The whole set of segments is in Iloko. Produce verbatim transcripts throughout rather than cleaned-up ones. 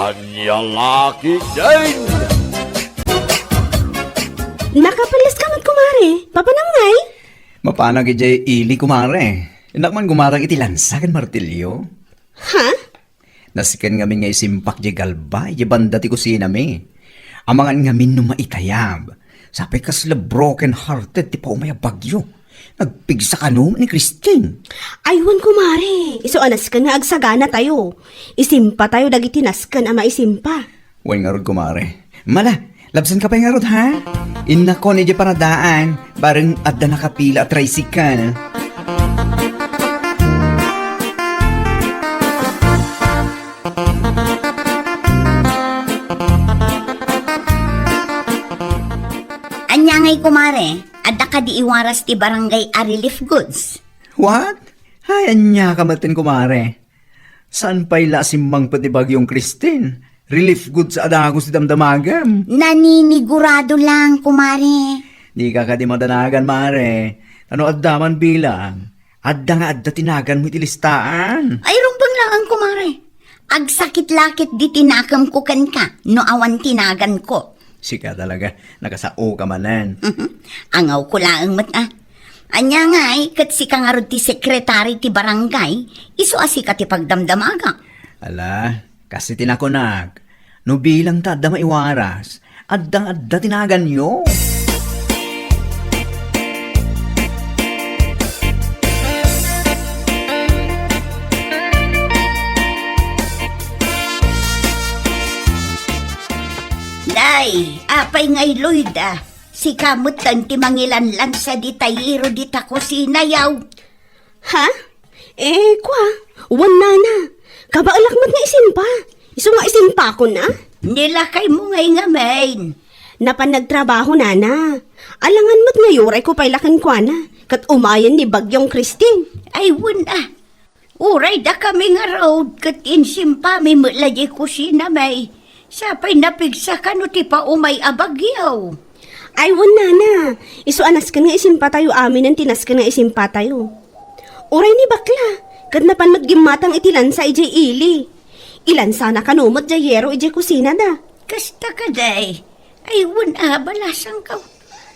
Ania la ketdin? Nakapelles ka met, kumare. Papanam ngay? Mapanak idiay ili, kumare. Innak man gumarang iti lansa ken martilyo. Ha? Nasken ngamin nga isimpak diay galba idiay banda ti kusinami. Amangan ngamin no maitayab. Sapay kasla broken hearted ti paumay a bagyo. Nagpigsa kano ni Christine. Ay, wen, kumare. Isu a nasken nga agsaganatayo. Isimpatayo dagiti nasken a maisimpa. Wen ngarud, kumare. Mala, labsanka pay ngarud, ha? Innakon idiay paradaan, bareng adda nakapila a tricycle. Ania ngay, kumare? Adda kadi iwaras ti barangay a relief goods? What? Ay, ania ka metten, kumare? Saan pay la a simmangpet ti bagyong Christine? Relief goods a dagus ti damdamagam. Naninigurado lang, kumare. Dika kadi madanagan, mare. Ano adda man bilang, adda nga adda ti naganmo iti listaan. Ay, rumbeng laeng, kumare. Agsakit la ketdi ti nakemko kenka no awan ti naganko. Sika talaga, nakasaoka manen. Mhm. Angawko laeng met a. Ania ngay, ket sika ngarud ti sekretari ti barangay, isu a sika ti pagdamdamaga. Ala, kas iti nakunak, no bilang ta adda maiwaras, adda nga adda ti naganyo. Nay, apay ngay, Loida? Sika metten ti mangilanlansa dita yero dita kusina, yaw. Ha? Eh, kua, wen nana. Kabaelak met nga isimpa. Isu nga isimpakon a. Ni lakaymo ngay ngamin? Napan nagtrabaho, nana. Alangan met nga iyurayko pay la kenkuana, ket umayen ni bagyong Christine. Ay, wen a. Uray dakami ngarud, ket insimpami met la diay kusinami. Sapay napigsa kano ti paumay a bagyo. Ay, wen, nana. Isu a nasken nga isimpatayo aminen ti nasken nga isimpatayo. Uray ni bakla, ket napan met gimmatang iti lansa idiay ili. Ilansana kano met diay yero idiay kusinada. Kasta kadi. Ay, wen a, balasangko.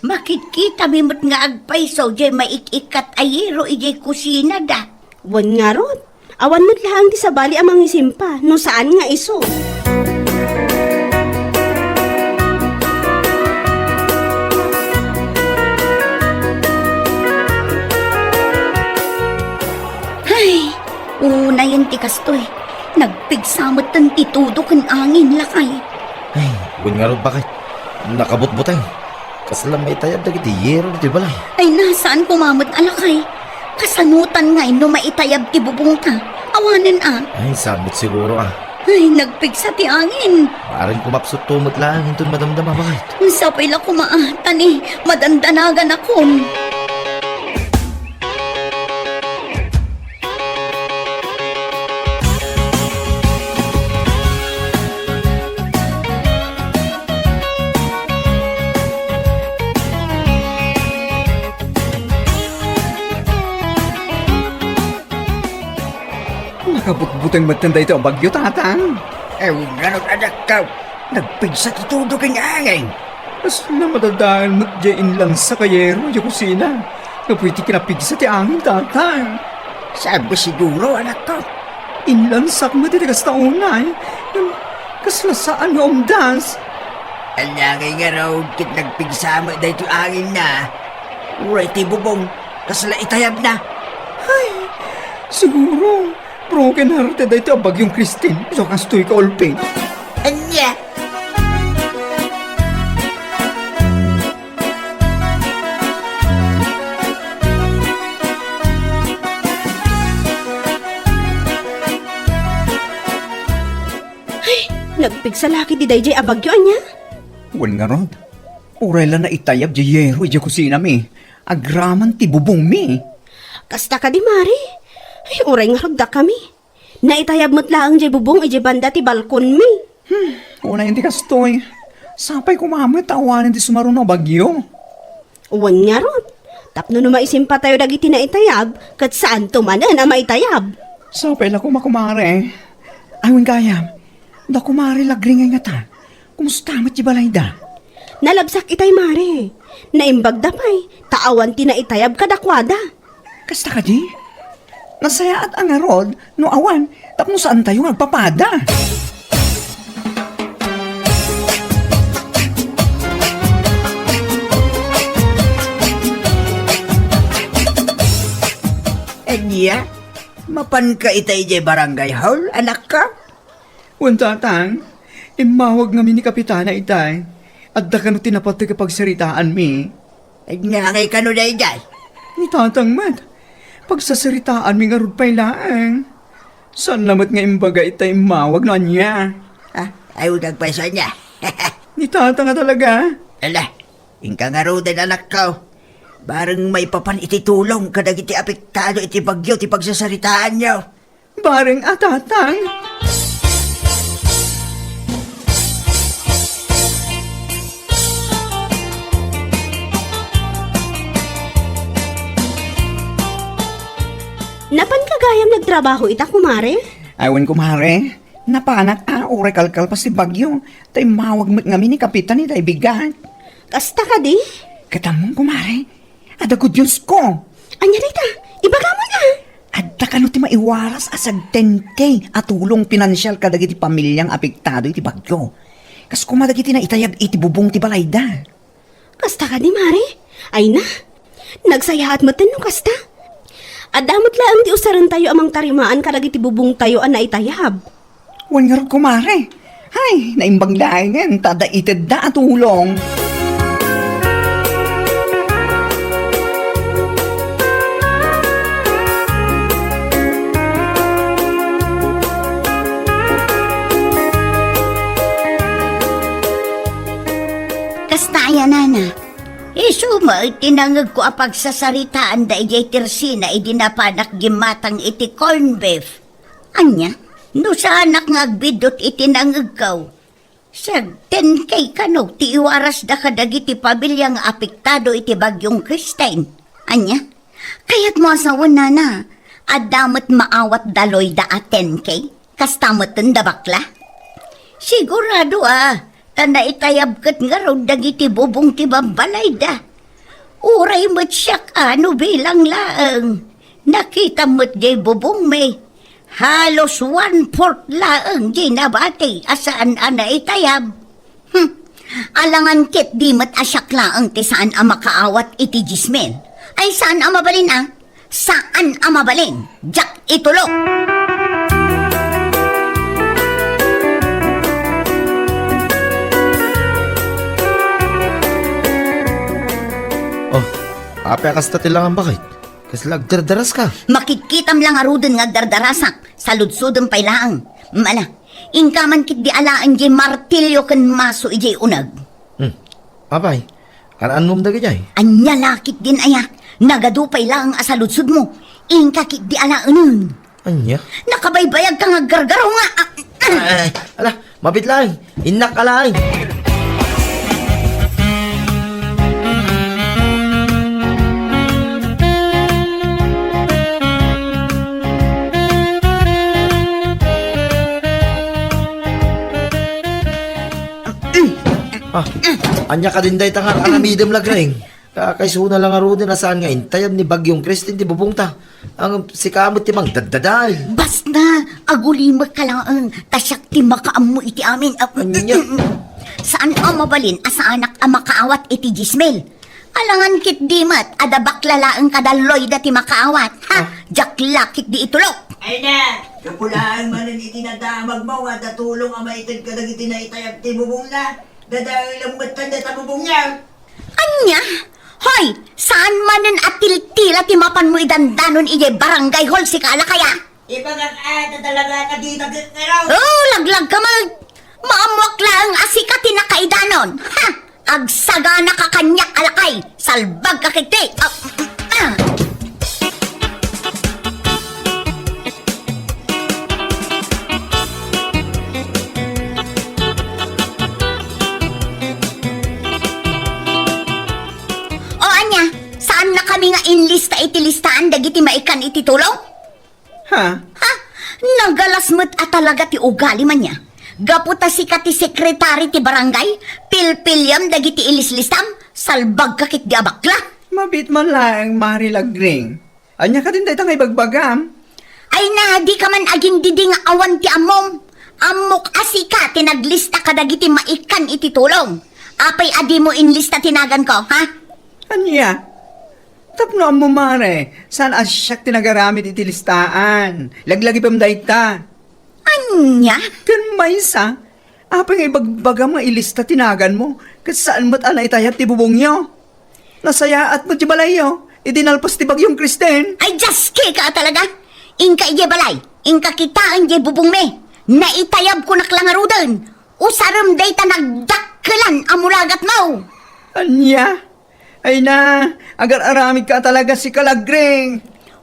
Makitkitami met nga agpayso diay maik-ikkat a yero idiay kusinada. Wen ngarud, awan met laeng ti sabali a mangisimpa no saan nga isu. Ay, unayen ti kastoy. Nagpigsa metten ti tudo ken angin, lakay. Ay, wen ngarud, baket. Nakabutbuteng. Kasla maitayab dagiti yero ditoy balay. Ay, na, saan koma met a lakay? Kasanotan ngay no maitayab ti bubongta? Awanen a. Ay, saan met siguro a. Ay, nagpigsa ti angin. Bareng kumapsutto met laeng inton madamdama, baket. Sapay la koma a, ta ni, madandanaganakon. Nakabutbuteng metten daytoy a bagyo, Tatang. Ay, wen ngarud, anakko. Nagpigsa ti tudo ken angin. Kasla madadael met diay inlansak a yero idiay kusina. Gapu iti kinapigsa ti angin, Tatang. Saan siguro, anakko? Inlansak met iti kasta unay. Ngem kasla saan nga umdas. Ania ngay ngarud ket nagpigsa met daytoy angin na? Uray ti bubong, kasla itayabna. Ay, siguro, broken hearted daytoy a bagyong Christine. Isu a kastoy kaulpi. Ania? Ay, nagpigsa la ketdi daydiay a bagyo, ania? Wen ngarud, uray la naitayab diay yero idiay kusinami, agraman ti bubongmi. Kasta kadi, Mari? Ay, uray ngarud dakami. Naitayab met laeng diay bubong idiay banda ti balkonmi. Hmm, unayen ti kastoy. Sapay koma met ta awanen ti sumaruno a bagyo. Wen ngarud, tapno no maisimpatayo dagiti naitayab, ket saanto manen a maitayab. Sapay la koma, kumare. Ay, wen gayam, Da kumare Lagring ay ngata, kumusta met ti balayda? Nalabsak itay, mare. Naimbagda pay, ta awan ti naitayab kadakuada. Kasta kadi? Nasayaat a ngarud no awan tapno saantayo nga agpapada. Ania, mapanka ita idiay barangay hall, anakko? Wen, Tatang, immawag ngamin ni Kapitana itay. Adda kano ti napateg a pagsaritaanmi. Ania ngay kano daydiay? Ni Tatang met. Pagsasaritaanmi ngarud pay laeng. Saanna met nga imbaga itay immawag no ania. Ah, ay, udagpay sa ania. Ni Tatang a talaga. Ala, inka ngaruden, anakko. Bareng maipapan iti tulong kadagiti apektado iti bagyo ti pagsasaritaanyo. Bareng a, Tatang. Napanka gayam nagtrabaho ita, kumare? Ay, wen, kumare. Napanak a, uray kalkalpas ti bagyo. Ta immawag met ngamin ni Kapitan itay bigat. Kasta kadi? Ket ammom, kumare. Adda good news ko. Ania dayta? Ibagamon a. Adda kano ti maiwaras a sag ten K a tulong pinansial kadagiti pamiliang apektado iti bagyo. Kas koma dagiti naitayab iti bubong ti balayda. Kasta kadi, mare? Ay na, nagsayaat metten no kasta. Adda met laeng ti usarentayo a mangtarimaan kadagiti bubongtayo a naitayab. Wen ngarud, kumare. Hay, naimbag laengen ta adda itedda a tulong. Kasta aya, nana? Isu met ti nangegko a pagsasaritaanda idiay tersina idi napanak gimmatang iti corned beef. Ania? No saanak nga agbiddut iti nangegko, sag ten K kano ti iwarasda kadagiti pamilia nga apektado iti Bagyong Kristine. Ania? Kayatmo a sawen, nana, adda met maawat da Loida a ten K? Kasta metten da bakla? Sigurado a, ta naitayab ket ngarud dagiti bubong ti babbalayda. Uray met siak a no bilang laeng, nakitam met diay bubongmi. Halos one-fourth laeng diay nabati a saan a naitayab. Hmm. Alangan ketdi met a siak laeng ti saan a makaawat iti diesel. Ay, saan a mabalin a? Saan a mabalin, diak itulok. Oh, apay a kasta ti langan, baket? Kasla agdardaraska? Makitkitam la ngaruden nga agdardarasak. Saludsodem pay laeng. Mala, inka man ketdi alaen diay martilyo ken maso idiay uneg. Hmm. Apay, an-annom dagitoy? Ania la ketdin aya? Nagadu pay laeng a saludsodmo. Inka ketdi alaenen. Ania? Nakabaybayagka nga aggargarunga. Ah, ah. Ay, ala, mabiit laeng. Innak alaen. Ah, ania kadin dayta nga aramidem, Lagring? Kakaisuna la ngaruden a saan nga intayab ni Bagyong Kristine ti bubongta. Ngem sika met ti mangdaddadael. Basta, agulimekka laeng, ta siak ti makaammo iti amin. Ah, ania? Saan a mabalin a saanak a makaawat iti diesel. Alangan ketdi met, adda bakla laeng kada Loida ti makaawat. Ha? Ah. Diak la ketdi itulok. Ay na, gapu laeng manen iti nadamagmo nga adda tulong a maited kadagiti naitayab ti bubongna. Dadaelem metten dayta bubongna. Ania? Hoy, saan manen a tiltila ti mapanmo idandanon idiay barangay hall, sika a lakay a? Ibagak a, ta talaga, nakita ket ngarud. Oh, laglagka met. Maammoak laeng a sika ti nakaidanon. Ha? Agsaganaka kaniak a lakay. Salbagka ketdi. Ah, ah. O ania, saannakami nga inlista iti listaan dagiti maikan iti tulong? Ha? Ha? Nagalas met a talaga ti ugalim ania. Gapu ta sika ti sekretari ti barangay, pilpiliam dagiti ilislistam, salbagka ketdi a bakla. Mabiit man laeng, Mare Lagring. Ania kadin dayta nga ibagbagam? Ay na, dika man agindidi nga awan ti ammom. Ammok a sika ti naglista kadagiti maikkan iti tulong. Apay a dimo inlista ti naganko, ha? Ania? Tapno ammo, Mare, saan a siak ti nagaramid iti listaan. Laglagipem dayta. Ania? Ken maysa, apay nga ibagbagam nga ilista ti naganmo, ket saan met a naitayab ti bubongyo? Nasayaat met ti balayyo, idi nalpas ti bagyong Kristen. Ay, diaske ka talaga! Inka idiay balay, inka kitaen diay bubongmi. Naitayabkonak la ngaruden. Usarem dayta nagdakkelan a mulagatmo. Ania? Ay na, agar-aramidka talaga, Mare Lagring.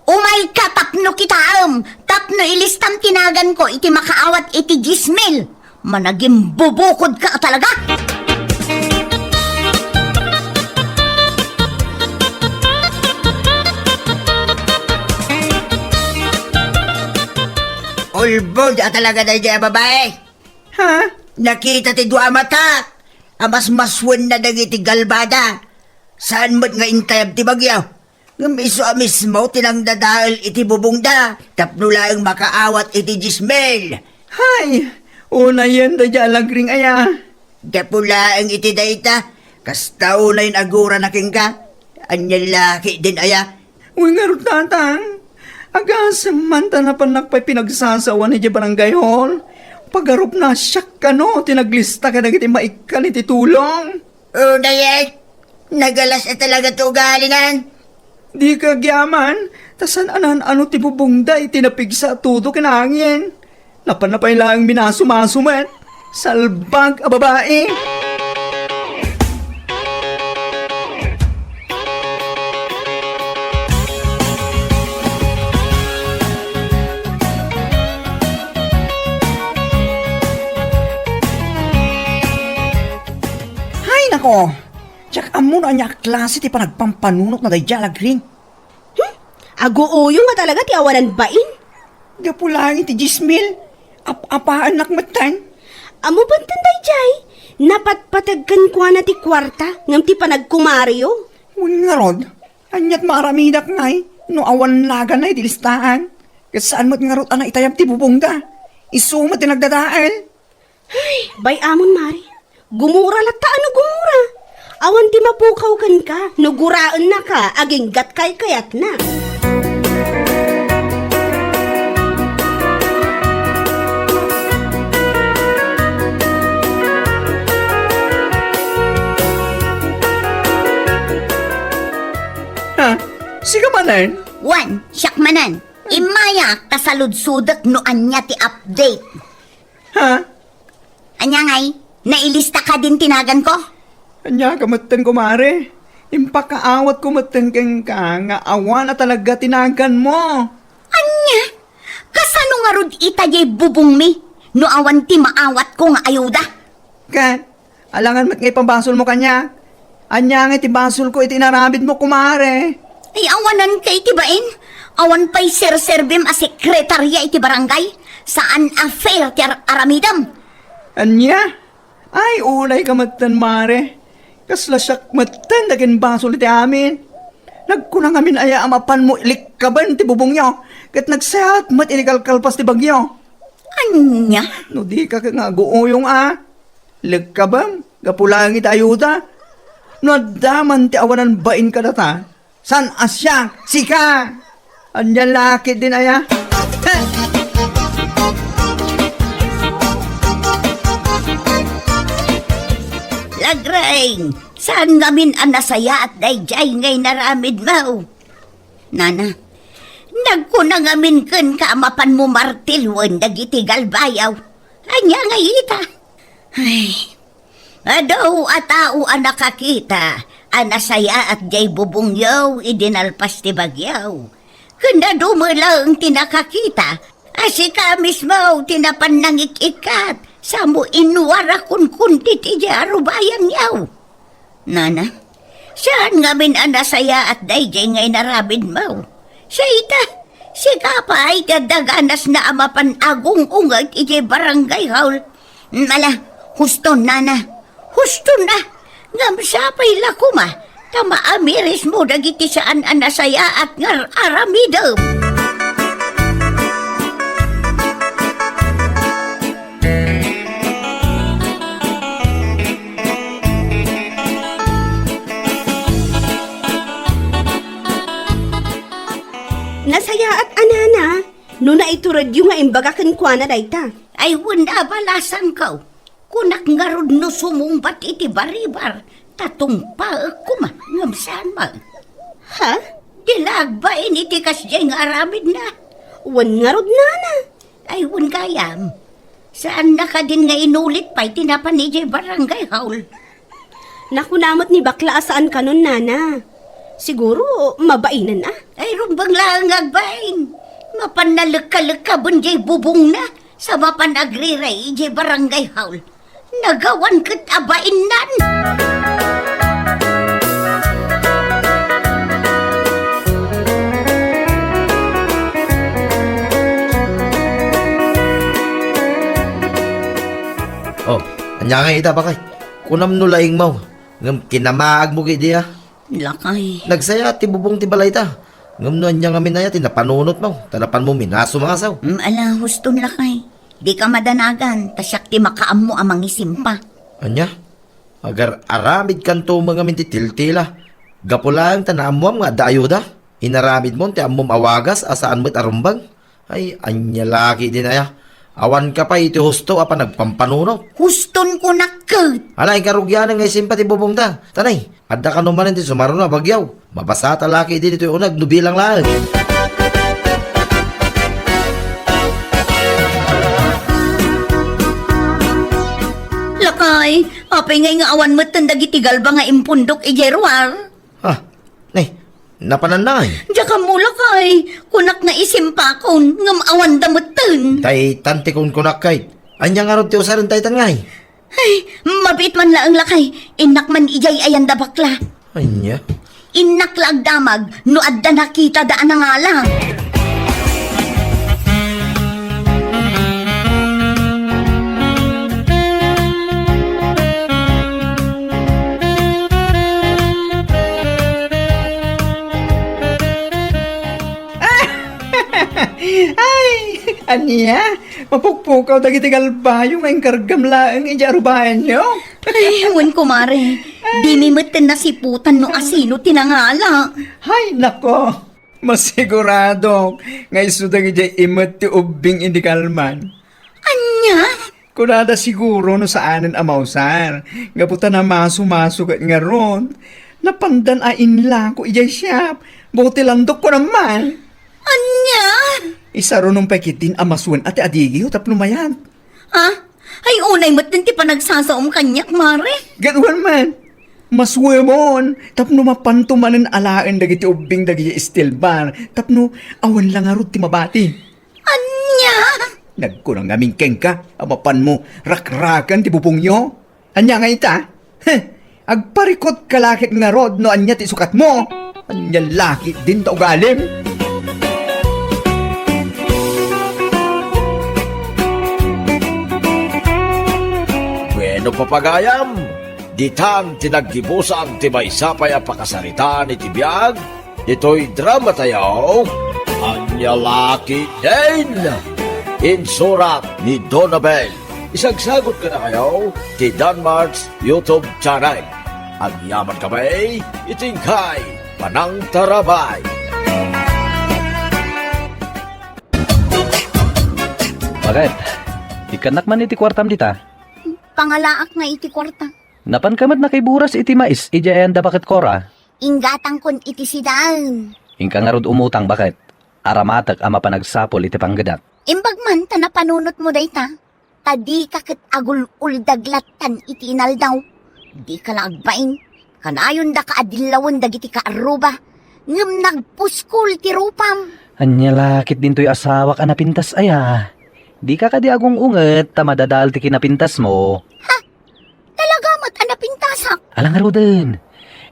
Umayka tapno kitaem, tapno ilistam ti naganko iti makaawat iti dies mil. Managimbubukodka talaga. Ulbod a talaga daydiay a babai. Ha? Nakita ti dua a matak a masmasuenna dagiti galbada. Saan met nga intayab ti bagyo. Ngem isu a mismo ti nangdadael iti bubongda tapno laeng makaawat iti dies mil. Hay! Unayen daydiay a Lagring aya. Gapu laeng iti dayta, kasta unayen agurana kenka. Ania la ketdin aya? Uy, ngarud, Tatang, agasem man ta napannak pay pinagsasawan idiay barangay hall. Pagarupna a siak kano ti naglista kadagiti maikkan iti tulong. O, dayay, nagalas a talaga ti ugalinan. Dika agyaman, ta saan a naan-ano ti bubongda iti napigsa a tudo ken angin. Napanna pay laeng minasumaso met. Salbag a babai! Hay nako! Diak ammo no ania a klase ti panagpampanunotna daydiay a Lagring. Hmm? Aguuyong a talaga ti awanan bain. Gapu laeng iti dies mil, ap-apaannak metten. Ammo pay daydiay, napatpateg kenkuana ti kuarta ngem ti panagkumario. Wen ngarud, aniat maaramidak ngay no awan nagana iti listaan? Ket saan met ngarud a naitayab ti bubongda. Isu met ti nagdadael. Ay, bay-amon, Mare. Gumura latta a no gumura. Awan ti mapukaw kenka no guraennaka aginggat kaykayatna. Ha? Sika manen? Wen, siak manen. Immaya, ta saludsodek no ania ti update. Ha? Ania ngay? Nailista kadin ti naganko? Ania ka metten, kumare? Impakaawatko metten kenka nga awan a talaga ti naganmo. Ania? Kasano ngarud ita diay bubongmi no awan ti maawatko nga ayuda? Ket, alangan met nga ipabasolmo kaniak. Ania ngay ti basolko iti inaramidmo, kumare? Ay, awanan kay ti bain. Awan pay serserbim a sekretaria iti barangay. Saan a fair ti ar-, aramidem. Ania? Ay, unay ka metten, mare. Kasla siak metten ti agimbasol iti amin. Nagkuna ngamin aya a mapanmo likkaben ti bubongyo, ket nagsayaat met iti kalkalpas ti bagyo. Ania? No dika ket nga aguuyong a. Lekkabem, gapu laeng iti ayuda. No adda man ti awanan bain kadata, saan a siak, sika? Ania la ketdin aya? Lagreng, saan ngamin a nasayaat daydiay nga inaramidmo? Nana, nagkuna ngamin kenka a mapanmo martiloen dagiti galbayaw. Ania ngay ita? Ay, adu a tao a nakakita a nasayaat diay bubongyo idi nalpas ti bagyo. Ken adu met laeng ti nakakita a sika mismo ti napan nangik-ikkat sa mo innuar a kunkundi ti diay arubayangyo. Nana, saan ngamin a nasayaat daydiay nga inaramidmo. Siya ita, sika pay ti adda ganasna a mapan agung-unget idiay barangay hall. Ala, huston, nana. Huston na. Ngem sapay la koma ta maamirismo dagiti saan a nasayaat nga ar-aramidem. Nasayaat a nana, no naituredyo nga imbaga kenkuana dayta. Ay, wen, abalasanko. Kunak ngarud no sumungbat iti baribar, ta tungpaek koma, ngem saan man. Ha? Di la agbain iti kasdiay nga aramidna. Wen ngarud, nana. Ay, wen gayam. Saanna kadin nga inulit pay ti napan idiay barangay hall? Nakuna met ni bakla a saan kanon, nana. Siguro, mabainen a. Ay, rumbeng laeng nga agbain. Mapan nalekkalekkaben diay bubongna, sa mapan agriray idiay barangay hall. Nagawan ket a bainnan. Oh, ania ngay ita, baket? Kunam no laingmo, ngem kinamaagmo gidi a. Lakay. Nagsaya ti bubong ti balayta. Ngem no ania ngamin aya ti napanunotmo, ta napanmo minasumasaw. Mm, ala, huston, lakay. Dika madanagan, ta siak ti makaammo a mangisimpa. Ania? Agar-aramidkanto ngamin ti tiltila. Gapu laeng ta naammoam nga adda ayuda. Inaramidmon ti ammom a wagas a saan met a rumbeng. Ay, ania la ketdin aya? Awanka pay iti husto a panagpampanunot. Huston kunak ket. Ala, inka rugianen nga isimpa ti bubongta. Tanay, adda kano manen ti sumaruno a bagyaw. Mabasata la ketdin ditoy uneg no bilang laeng. Lakay, apay ngay nga awan metten dagiti galba nga impundok idiay ruar? Ah, nay, napananna ay? Diak ammo, lakay. Kunak nga isimpakon, ngem awanda metten. Tay, tantikon kunak kay. Ania ngarud ti usaren tay tan ngay? Ay, mabiit man laeng, lakay. Innak man idiay ayanda bakla. Ania? Innak la agdamag no adda nakitada a nangala. Ay, ania? Mapukpukaw dagiti galbayo nga inkargam laeng idiay arubayanyo? Ay, wen, kumare. Dimi metten nasiputan no asino ti nangala. Hay, nako. Masiguradok nga isu dagidiay imet ti ubbing idi kalman. Ania? Kunada siguro no saanen a mausar, gapu ta namaso-maso ket ngarud. Napandan a inlako idiay siap, buti landok ko naman. Ania? Isarunom pay ketdin a masuen a ti adigiyo tapno mayat. Ha? Ay, unay met ti panagsasaom kaniak, mare. Gaduan man. Masuemon, tapno mapanto manen alaen dagiti ubbing dagiti steel bar, tapno awan la ngarud ti mabati. Ania? Nagkuna ngamin kenka a mapanmo rakraken ti bubongyo? Ania nga ita? Heh, agparikut ka la ket ngarud no ania ti sukatmo? Ania la ketdin ta ugalim? Bueno, papagayam, ditan ti naggibusan ti maysa pay a pakasaritaan iti biag, ditoy drama tayo, Ania la ketdin? Insurat ni Donabel. Isagsagot kadakayo ti Danmart's YouTube channel. Agyaman kami iti inkay panangtarabay. Baket, ikkannak man iti kuartam dita? Pangalaak nga iti kuarta. Napanka met nakiburas iti mais idiay ayanda, baket, Cora? Inggatangkon iti sidaen. Inka ngarud umutang, baket. Aramatek a mapan agsapul iti panggedak. Imbag man ta napanunotmo dayta, ta dika ket agul-uldag lattan iti inaldaw. Dika la agbain. Kanayondaka a dillawen dagiti kaarruba, ngem nagpuskol ti rupam. Ania la ketdin toy asawak a napintas aya? Dika kadi agung-unget ta madadael ti kinapintasmo? Ha? Talaga met a napintasak? Ala ngaruden.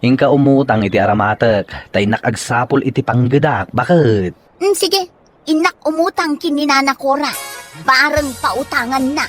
Inka umutang iti aramatek, ta innak agsapul iti panggedak, baket. Mm, sige. Innak umutang ken ni Nana Cora. Bareng pautanganna.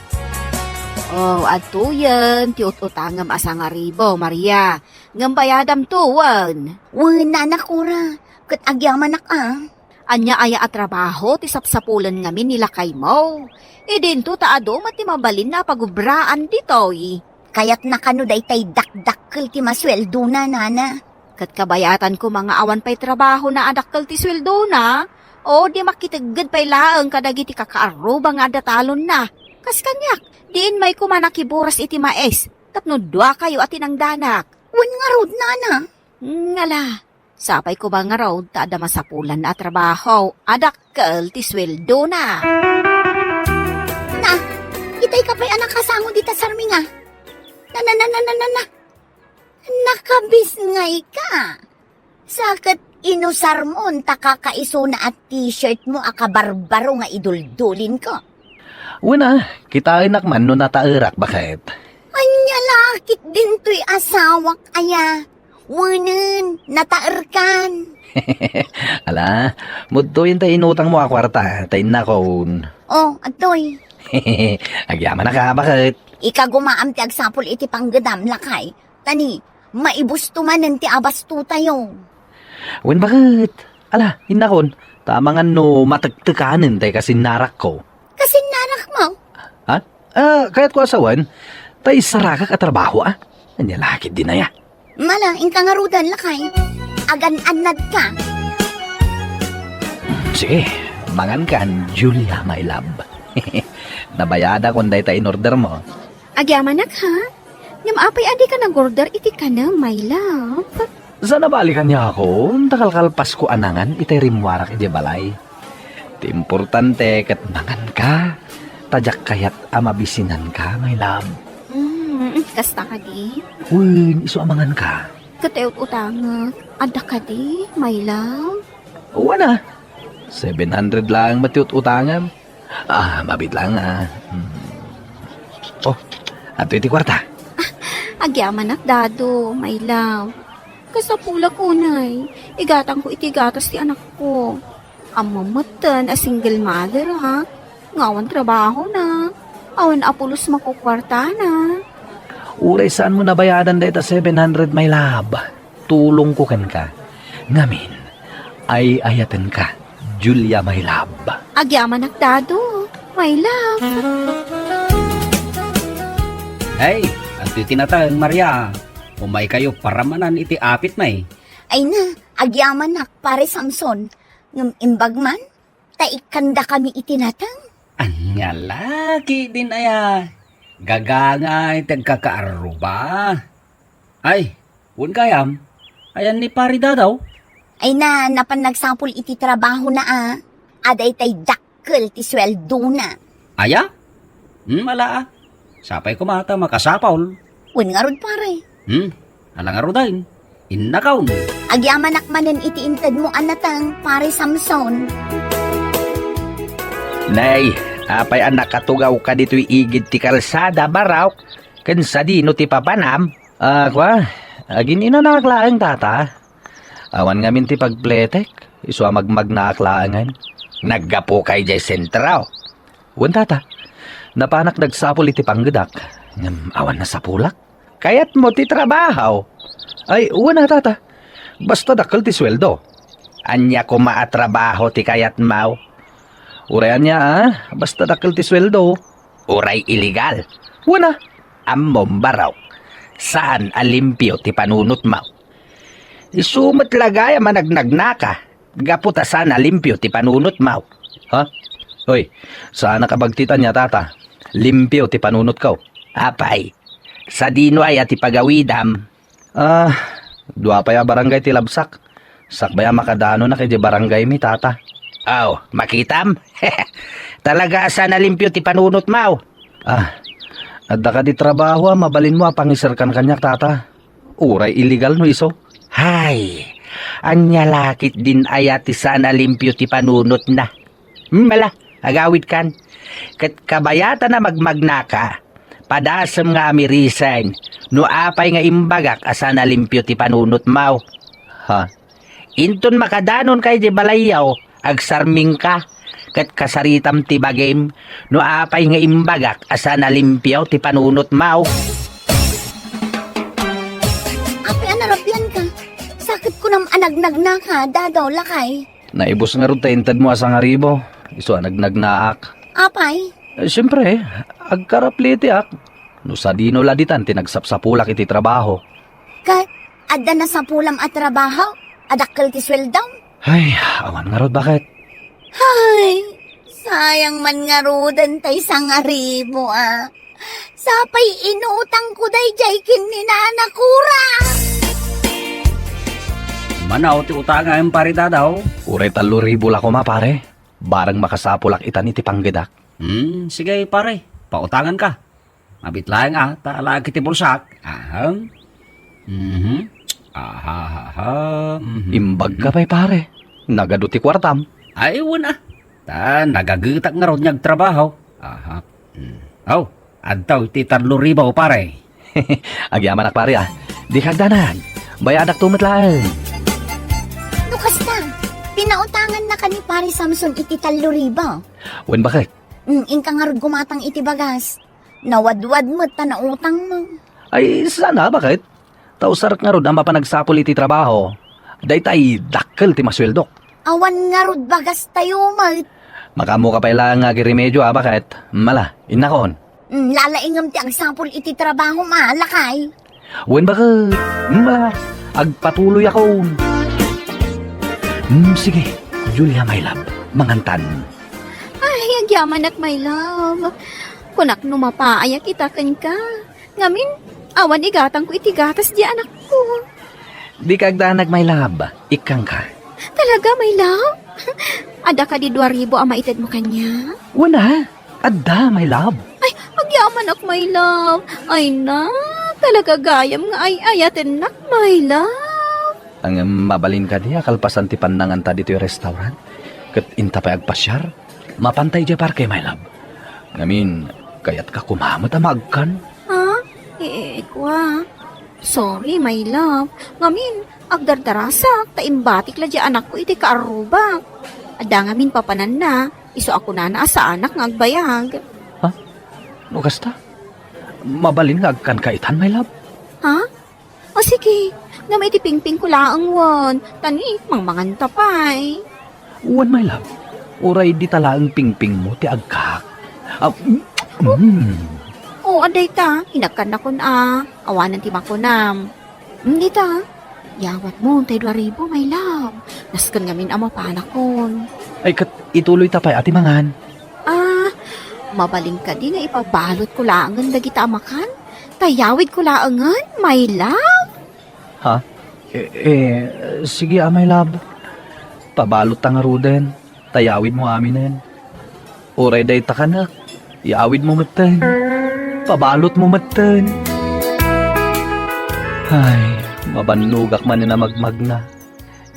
Oh, adtoyen ti ut-utangem a sangaribu, Maria. Ngem bayadam tuwen. Wen, Nana Cora, ket agyamanak a. Ania aya a trabaho ti sapsapulen ngamin ni lakaymo? Idinto ta adu met ti mabalin a pagubraan ditoy. Kayatna kano daytay dakdakkel ti masueldona, Nana. Ket kabayatan koma nga awan pay trabahona a dakkel ti sueldona, o di makitegged pay laeng kadagiti kakaarruba nga adda talonna. Kas kaniak, diin may koma nakiburas iti mais tapno duakayo a tinangdanak. Wen ngarud, Nana. Ngala, sapay koma ngarud ta adda masapulan a trabaho a dakkel ti sueldona. Na, itay ka pay a nakasango dita sarminga. Na, na, na, na, na, na, na. Nakabisngay ka. Sa ket inusarmon ta kakaisuna a t-shirt mo a kabarbaro nga iduldulin ko. Wen a, kitaenak man no nataerak, baket. Ania la ketdin toy asawak aya? Wenen, nataerkan. Ala, mudtoyen ta inutangmo a kuarta, ta innakon. Oh, adtoy. Agyamanak a, baket. Ikagumaam ti agsapul iti panggedam, lakay. Ta ni, maibusto manen ti abastotayo. Wen, baket. Ala, innakon, ta amangan no matektekanen tay kasinnarakko. Kasinnarakmo? Ha? Ah, kayatko a sawen, ta isarakak a trabaho, a. Ania la ketdin aya? Mala, inka ngaruden, lakay. Agan-annadka. Sige, mangankan, Julia, my love. Nabayadakon dayta in-ordermo. Agyamanak, ha? Ngem apay a dika nag-order iti kanem, my love? Saan a bale kaniakon, ta kalkalpasko a nangan itay rimmuarak idiay balay. Ti importante ket manganka, ta diak kayat a mabisinanka, my love. Hmm, kasta kadi? Wen, isu a manganka. Ket ut-utangek, adda kadi, my love? Wen a. Seven hundred laeng met ti ut-utangem. Ah, mabiit laeng, ah. Hmm. Oh, adtoy ti kuarta. Agyamanak, Dado, my love. Kasapulak unay, igatangko iti gatas ti anakko. Ammom metten a single mother, ha? Nga awan trabahona. Awan a pulos makukuartana. Uray saanmo nabayadan dayta seven hundred, my love. Tulongko kenka. Ngamin, ay-ayatenka, Julia, my love. Agyamanak, Dado, my love. Ay, adtoy ti nateng, Maria. Umaykayo paramanan iti apit, may. Ay na, agyamanak, Pare Samson. Ngem imbag man, ta ikkandakami iti nateng. Ania la ketdin aya? Gagangay ti agkakaarruba. Ay, wen gayam, ayan ni Pari Dadaw? Ay na, napan nagsapul iti trabahona a, a daytay dakkel ti sueldona. Aya? Hmm, ala a. Sapay koma ta makasapul. Wen ngarud, pare. Hmm, ala ngaruden. Innakon. Agyamanak manen iti intedmo a nateng, Pare Samson. Nay, apay a nakatugawka ditoy igid ti kalsada, Baraok? Ken sadino ti papanam? Ah, kua, agin-inanak laeng, tata. Awan ngamin ti pagpletek, isu a magmagnaak laengen. Naggapukay idiay sentro? Wen, tata. Napanak nagsapul iti panggedak, ngem awan nasapulak. Kayatmo ti trabaho? Ay, wen a, tata. Basta dakkel ti sueldo. Ania koma a trabaho ti kayatmo? Uray ania, a, basta dakkel ti sueldo. Uray illegal. Wen a, ammom, Baraok, saan a limpio ti panunotmo. Isu met la gayam a nagnagnaka, gapu ta saan a limpio ti panunotmo. Ha? Hoy, saanak a bagtit ania, tata. Limpio ti panunotko. Apay, sadino aya ti pagawidam? Ah, dua pay a barangay ti labsak. Sakbay a makadanonak idiay barangaymi, tata. Aw, makitam? Talaga a saan a limpio ti panunotmo. Ah, adda kadi trabaho a mabalinmo a pangiserkan kaniak, tata? Uray illegal no isu. Hay, ania la ketdin aya ti saan a limpio ti panunotna? Hmm, ala, agawidkan. Ket kabayatan a magmagnaka, padasem nga amirisen no apay nga imbagak a saan a limpio ti panunotmo. Ha? Inton makadanonka idiay balayyo, agsarmingka. ket kasaritam ti bagim no apay nga imbagak a saan a limpio ti panunotmo. Apay a narabianka? Sakit kunam a nagnagnaka, Dadaw, lakay. Naibus ngarud ta intedmo a sangaribu, isu a nagnagnaak. Apay? Eh, siempre, agkaraplitiak. No sadino la ditan ti nagsapsapulak iti trabaho. Ket adda nasapulam a trabaho? A dakkel ti sueldom? Ay, awan ngarud, baket. Ay, sayang man ngaruden tay sangaribu a. Sapay inutangko daydiay ken ni Nana Cora. Mano ti utangem, pare Dadaw? Uray tallo ribu la koma, pare. Bareng makasapulak itan iti panggedak. Hmm, sige, pare. Pautanganka. Mabit laeng a, ta alaek iti bulsak. Ahem. Mhm. Aha, aha, mhm. Imbagka pay, pare. Nagadu ti kuartam. Ay, wen a. Ta nagagetak ngarud nga agtrabaho. Aha. Hmm. Aw, adtoy ti tallo ribu, pare. Agyamanak, pare, a. Dika agdanag. Bayadak to met laeng. No kasta, pinautangannaka ni Pare Samson iti tallo ribu. Wen, baket? Mm, inka ngarud gumatang iti bagas. Nawadwad met ta nautangmo. Ay, saan a, baket? Ta usarek ngarud a mapan agsapul iti trabaho. Dayta ay dakkel ti masueldok. Awan ngarud bagastayo met. Makaammoka pay laeng nga agiremedio a, baket? Mala, innakon. Mm, lalaingem ti agsapul iti trabahom a, lakay. Wen, baket? Mala, agpatuloyakon. Mm, sige, Julia, my love, mangantan. Ay, agyamanak, my love. Kunak no mapaayak ita kenka. Ngamin, awan igatangko iti gatas di anakko. Dika agdanag, my love. Ikkangka. Talaga, my love? Adda kadi dua ribu a maitedmo kaniak? Wen a, adda, my love. Ay, agyamanak, my love. Ay na, talaga gayam nga ay-ayatennak, my love. Ngem mabalin kadi a kalpasan ti pannanganta ditoy restaurant? Ket inta pay agpasiar? Mapanta idiay parke, my love. Ngamin, kayatka koma met a maagkan? Ha? Eh, eh, kua. Sorry, my love. Ngamin, agdardarasak ta imbatik la di anakko iti kaarrubak. Adda ngamin papananna, isu a kunana a saanak nga agbayag. Ha? No kasta? Mabalin nga agkanka itan, my love? Ha? O sige, ngem iti pingpingko laeng wen, ta ni mangmanganta pay. Wen, my love, uray dita laeng pingpingmo ti agkak. Ah, mm, mm. O, adayta, inakkannakon a, awanen ti makunam. Mm, dita, yawatmo tay dua ribu, my love. Nasken ngamin a mapanakon. Ay, ket ituloyta pay a ti mangan. Ah, mabalin kadi nga ipabalotko laengen dagita a makan? Ta yawidko laengen, my love? Ha? Eh, eh, sige a, my love. Pabalotta ngaruden, ta yawidmo aminen. Uray dayta kanek, yawidmo metten. Pabalotmo metten. Ay, mabannogak manen a magmagna.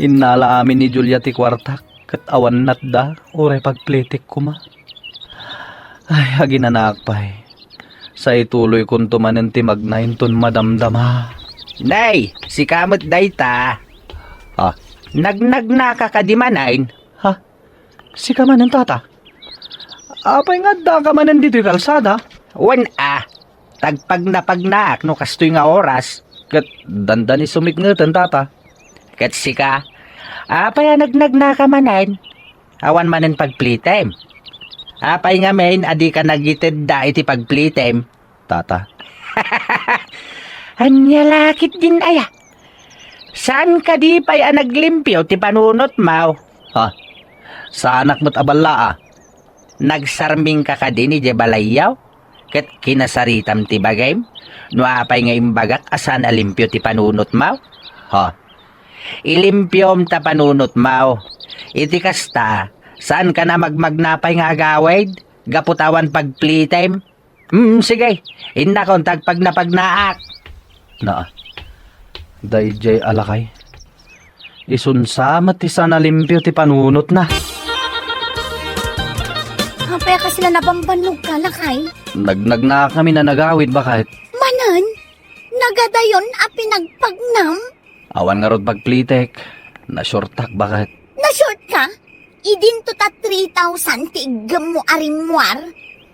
Innala amin ni Julia ti kuartak. Ket awan natda, uray pagplitek koma. Ay, aginanaak pay. Sa ituloykonto manen ti magna inton madamdama. Nay, sika met dayta. Ha? Nagnagnaka kadi manen? Ha? Sika manen, tata? Apay nga addaka manen ditoy kalsada? Wen a, tagpagnapagnaak no kastoy nga oras. Ket dandani sumikngeten, tata. Ket sika, apay a nagnagnaka manen? Awan manen pagplitem. Apay ngamin a dika nagitedda iti pagplitem, tata? Ania la ketdin aya? Saan kadi pay a naglimpio ti panunotmo? Ha? Saanak met a ballaa. Nagsarmingka kadi idiay balayyo? Ket kinasaritam ti bagim? No apay nga imbagak a saan a limpio ti panunotmo? Ha? Ilimpiom ta panunotmo. Iti kasta, saankan a magmagna pay nga agawid? Gapu ta awan pagplitem? Mm, sige. Innakon ta agpagnapagnaak. Naa. Daydiay a lakay. Isunsa met ti saan a limpio ti panunotna. Apay a kasla nabambannogka, lakay? Nagnagnaak ngamin a nagawid, baket. Manen? Nagadayon a pinagpagnam? Awan ngarud pagplitek. Nashortak, baket. Nashortka? idinto ta three thousand ti iggemmo a rimmuar?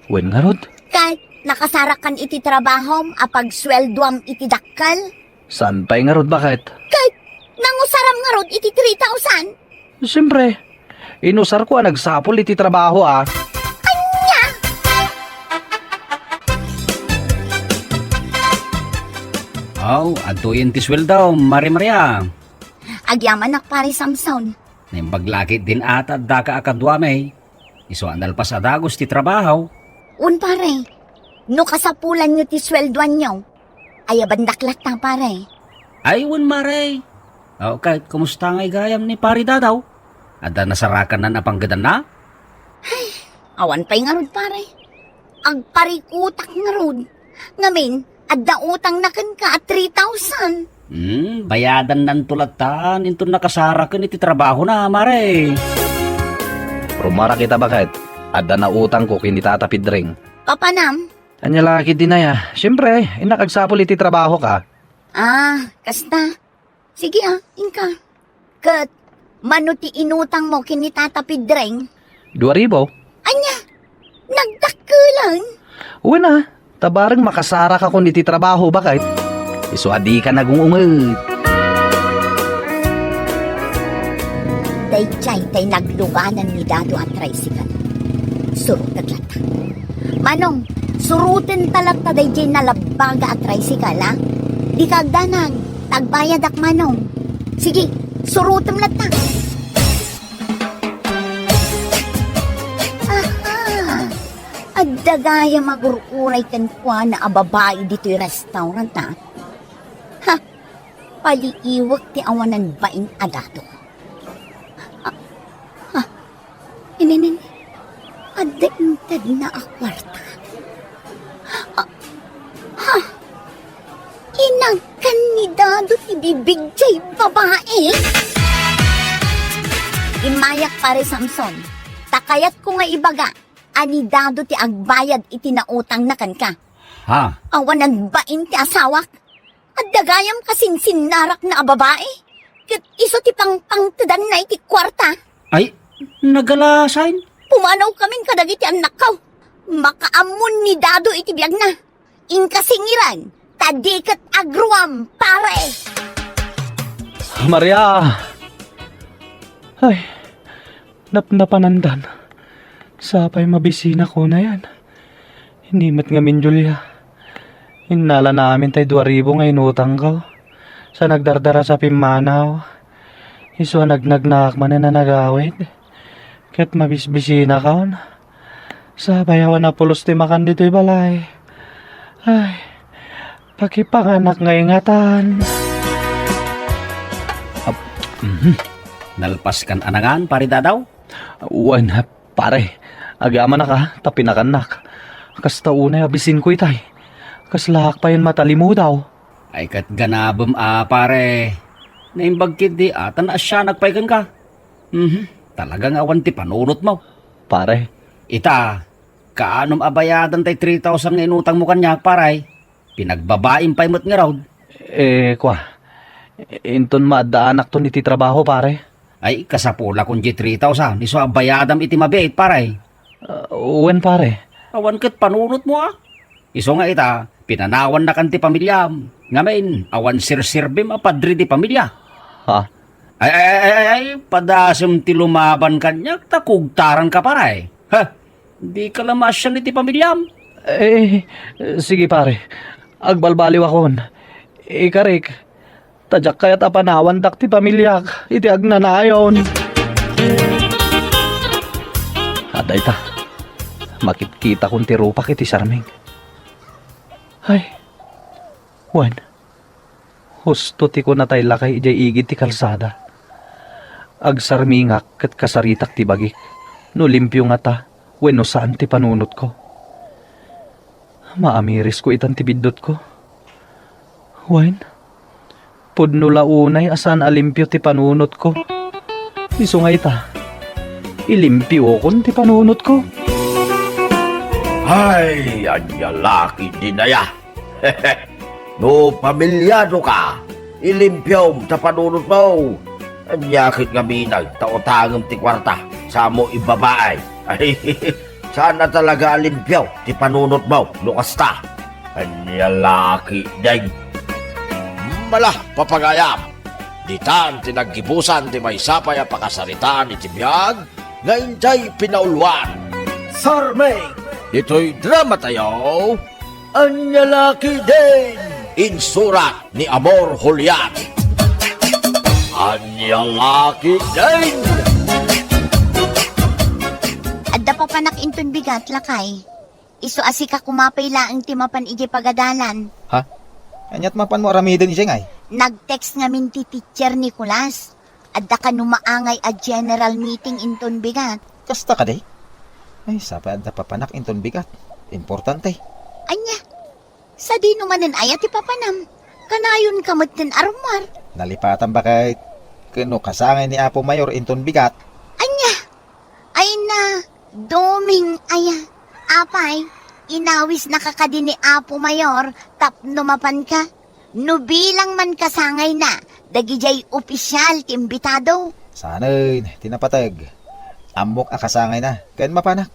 Wen ngarud? Ket nakasarakan iti trabahom a pagsueldoam iti dakkel? Saan pay ngarud, baket? Ket nangusaram ngarud iti three thousand? Siempre, inusarko a nagsapul iti trabaho a. Ania? Aw, adtoyen ti sueldo, Mare Maria. Agyamanak, Pare Samson. Naimbag la ketdin a ta addaka a kaduami. Isu a nalpas a dagus ti trabaho. Un, pare, no kasapulanyo ti sueldoanyo, ayabandak latta, pare. Ay, wen, mare. O, ket kumusta ngay gayam ni Pare Dadaw? Adda nasarakanna a panggedanna? Awan pay ngarud, pare. Agparikutak ngarud. Ngamin, adda utangna kenka a three thousand. Hmm, bayadannanto latta inton nakasaraken iti trabahona, mare. Rumarak ita, baket. Adda nautangko ken ni Tata Pedring. Papanam? Ania la ketdin aya? Siempre, innak agsapul iti trabahoka. Ah, kasta. Sige, ah, inka. Ket, mano ti inutangmo ken ni Tata Pedring? Dua ribu. Ania? Nagdakkelan? Wen a, ta bareng makasarakakon iti trabaho, baket. Isu a dika nagung-unget. Daydiay tay nagluganan ni Dado a tricycle. Surotek latta. Manong, surotenta latta daydiay nalabbaga a tricycle, a? Dika agdanag, agbayadak, Manong. Sige, surotem latta. Aha! Adda gayam a gur-uray kenkuana a babai ditoy restaurant, a? Ha! Paliiwek ti awanan bain a Dado. Ah, ah, ininin, adda intedna a kuarta. Ah, ha! Inagkan ni Dado ti bibig jay babai. Immayak, Pare Samson, ta kayatko nga ibaga a ni Dado ti agbayad iti nautangna kenka. Ha? Awan nagbain ti asawak. Adda gayam kasinsinnarakna a babai. Ket isu ti pangpangtedanna iti kuarta. Ay, nagalasain. Pumanaw kamin kadagiti annakko. Makaammon ni Dado iti biagna. Inka singiran, ta di ket agruam, pare. Maria! Ay, napnapanandan. Sapay mabisina ko na yan. Hindi met ngamin, Julia. Innala na amin tay dua ribu nga inutangko. Sa nagdardara sa pimmanaw. Isu a nagnagnaak manen a nagawid. Ket mabisbisinakon. Sapay awan a pulos ti makan ditoy balay. Ay, pakipanganak nga ingatan. Ap-, mhm. Nalpaskan a nangan, Pare Dadaw? Wen, pare. Agyamanak a, ta pinakannak. Kasta unay a bisinko itay. Kaslaak payen matalimudaw. Ay, ket ganabem a, pare. Naimbag ketdi a, ta naasianak pay kenka. Mhm. Talaga nga awan ti panunotmo. Pare. Ita, kaanom a bayadan tay three thousand nga inutangmo kaniak, pare? Pinagbabaim pay met ngarud. Eh, kua, inton maaddaanakton iti trabaho, pare? Ay, kasapulakon diay three thousand, isu a bayadam iti mabiit, pare. Ah, wen, pare. Awan ket panunotmo, a? Isu nga ita, pinanawannakan ti pamiliam. Ngamin, awan serserbim a padre di pamilia. Ha? Ay, ay, ay, ay, ay, padasem ti lumaban kaniak, ta kugtaranka, pare. Ha? Dika la maasian iti pamiliam? Eh, sige, pare. Agbalbaliwakon. Ikarik, ta diak kayat a panawandak ti pamiliak iti agnanayon. Adda ita, makitkitakon ti rupak iti sarming. Ay, wen, husto ti kuna tay lakay idiay igid ti kalsada. Agsarmingak ket kasaritak ti bagik no limpio ngata wenno saan ti panunotko. Maamirisko itan ti biddutko. Wen, pudno la unay a saan a limpio ti panunotko. Isu nga ita, ilimpiokon ti panunotko. Ay, ania la ketdin aya? No pamiliano ka, ilimpiom ta panunotmo. Ania ket ngaminag ta utangem ti kuarta? Samo ibabae. Ay, saan a talaga a limpio ti panunotmo no kasta. Ania la ketdin? Mala, papagayam. Ditan ti naggibusan ti maysa pay a pakasaritaan iti biag nga idiay pinauluan. Sarming! Ditoy dramatayo, Ania la ketdin? Insurat ni Amor Julian. Ania la ketdin? Adda papanak inton bigat, lakay. Isu a sika koma pay laeng ti mapan idiay pagadalan. Ha? Aniat mapanmo aramiden idiay ngay? Nag-text ngamin ti teacher Nicolas. Adda kano maangay a general meeting inton bigat. Kasta kadi? Ay, sapay adda papanak inton bigat. Importante. Ania? Sadino manen aya ti papanam? Kanayonka metten a rummuar. Nalipatan baket. Ken no kasangay ni Apo Mayor inton bigat. Ania? Ay na, Doming aya. Apay, inawisnaka kadi ni Apo Mayor tapno mapanka? No bilang man kasangayna, dagidiay opisial ti imbitado. Saanen ti napateg. Ammok a kasangayna, ken mapanak.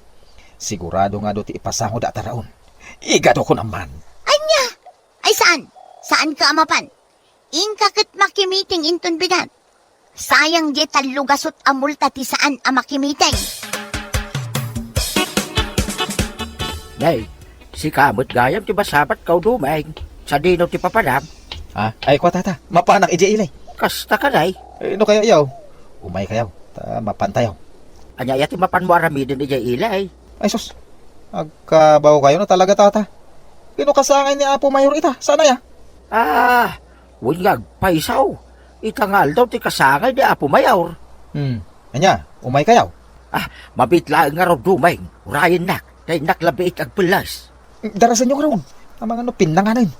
Sigurado nga adu ti ipasangoda a taraon. Igado ko naman. Ania? Ay saan? Saanka a mapan? Inka ket makimiting inton bigat. Sayang diay tallo gasut a multa ti saan a makimiting. Nay, sika met gayam ti masabatko, Doming. Sadino ti papanam? Ah, ay, kua, tata. Mapanak idiay ili. Kasta kadi? Eh, no kaya, yaw? Umaykayo. Ta mapantayo. Ania aya ti mapanmo aramiden idiay ili? Ay, sus. Agkabaw kayo na talaga, tata. Ken no kasangay ni Apo Mayor ita, saan aya? Ah, wen nga agpayso. Ita nga aldaw ti kasangay ni Apo Mayor. Hmm. Ania, umaykayo? Ah, mabiit laeng ngarud, Doming. Urayennak. Daynak labi iti agpellas. Darasenyo ngarud. Amangan no pinnanganen.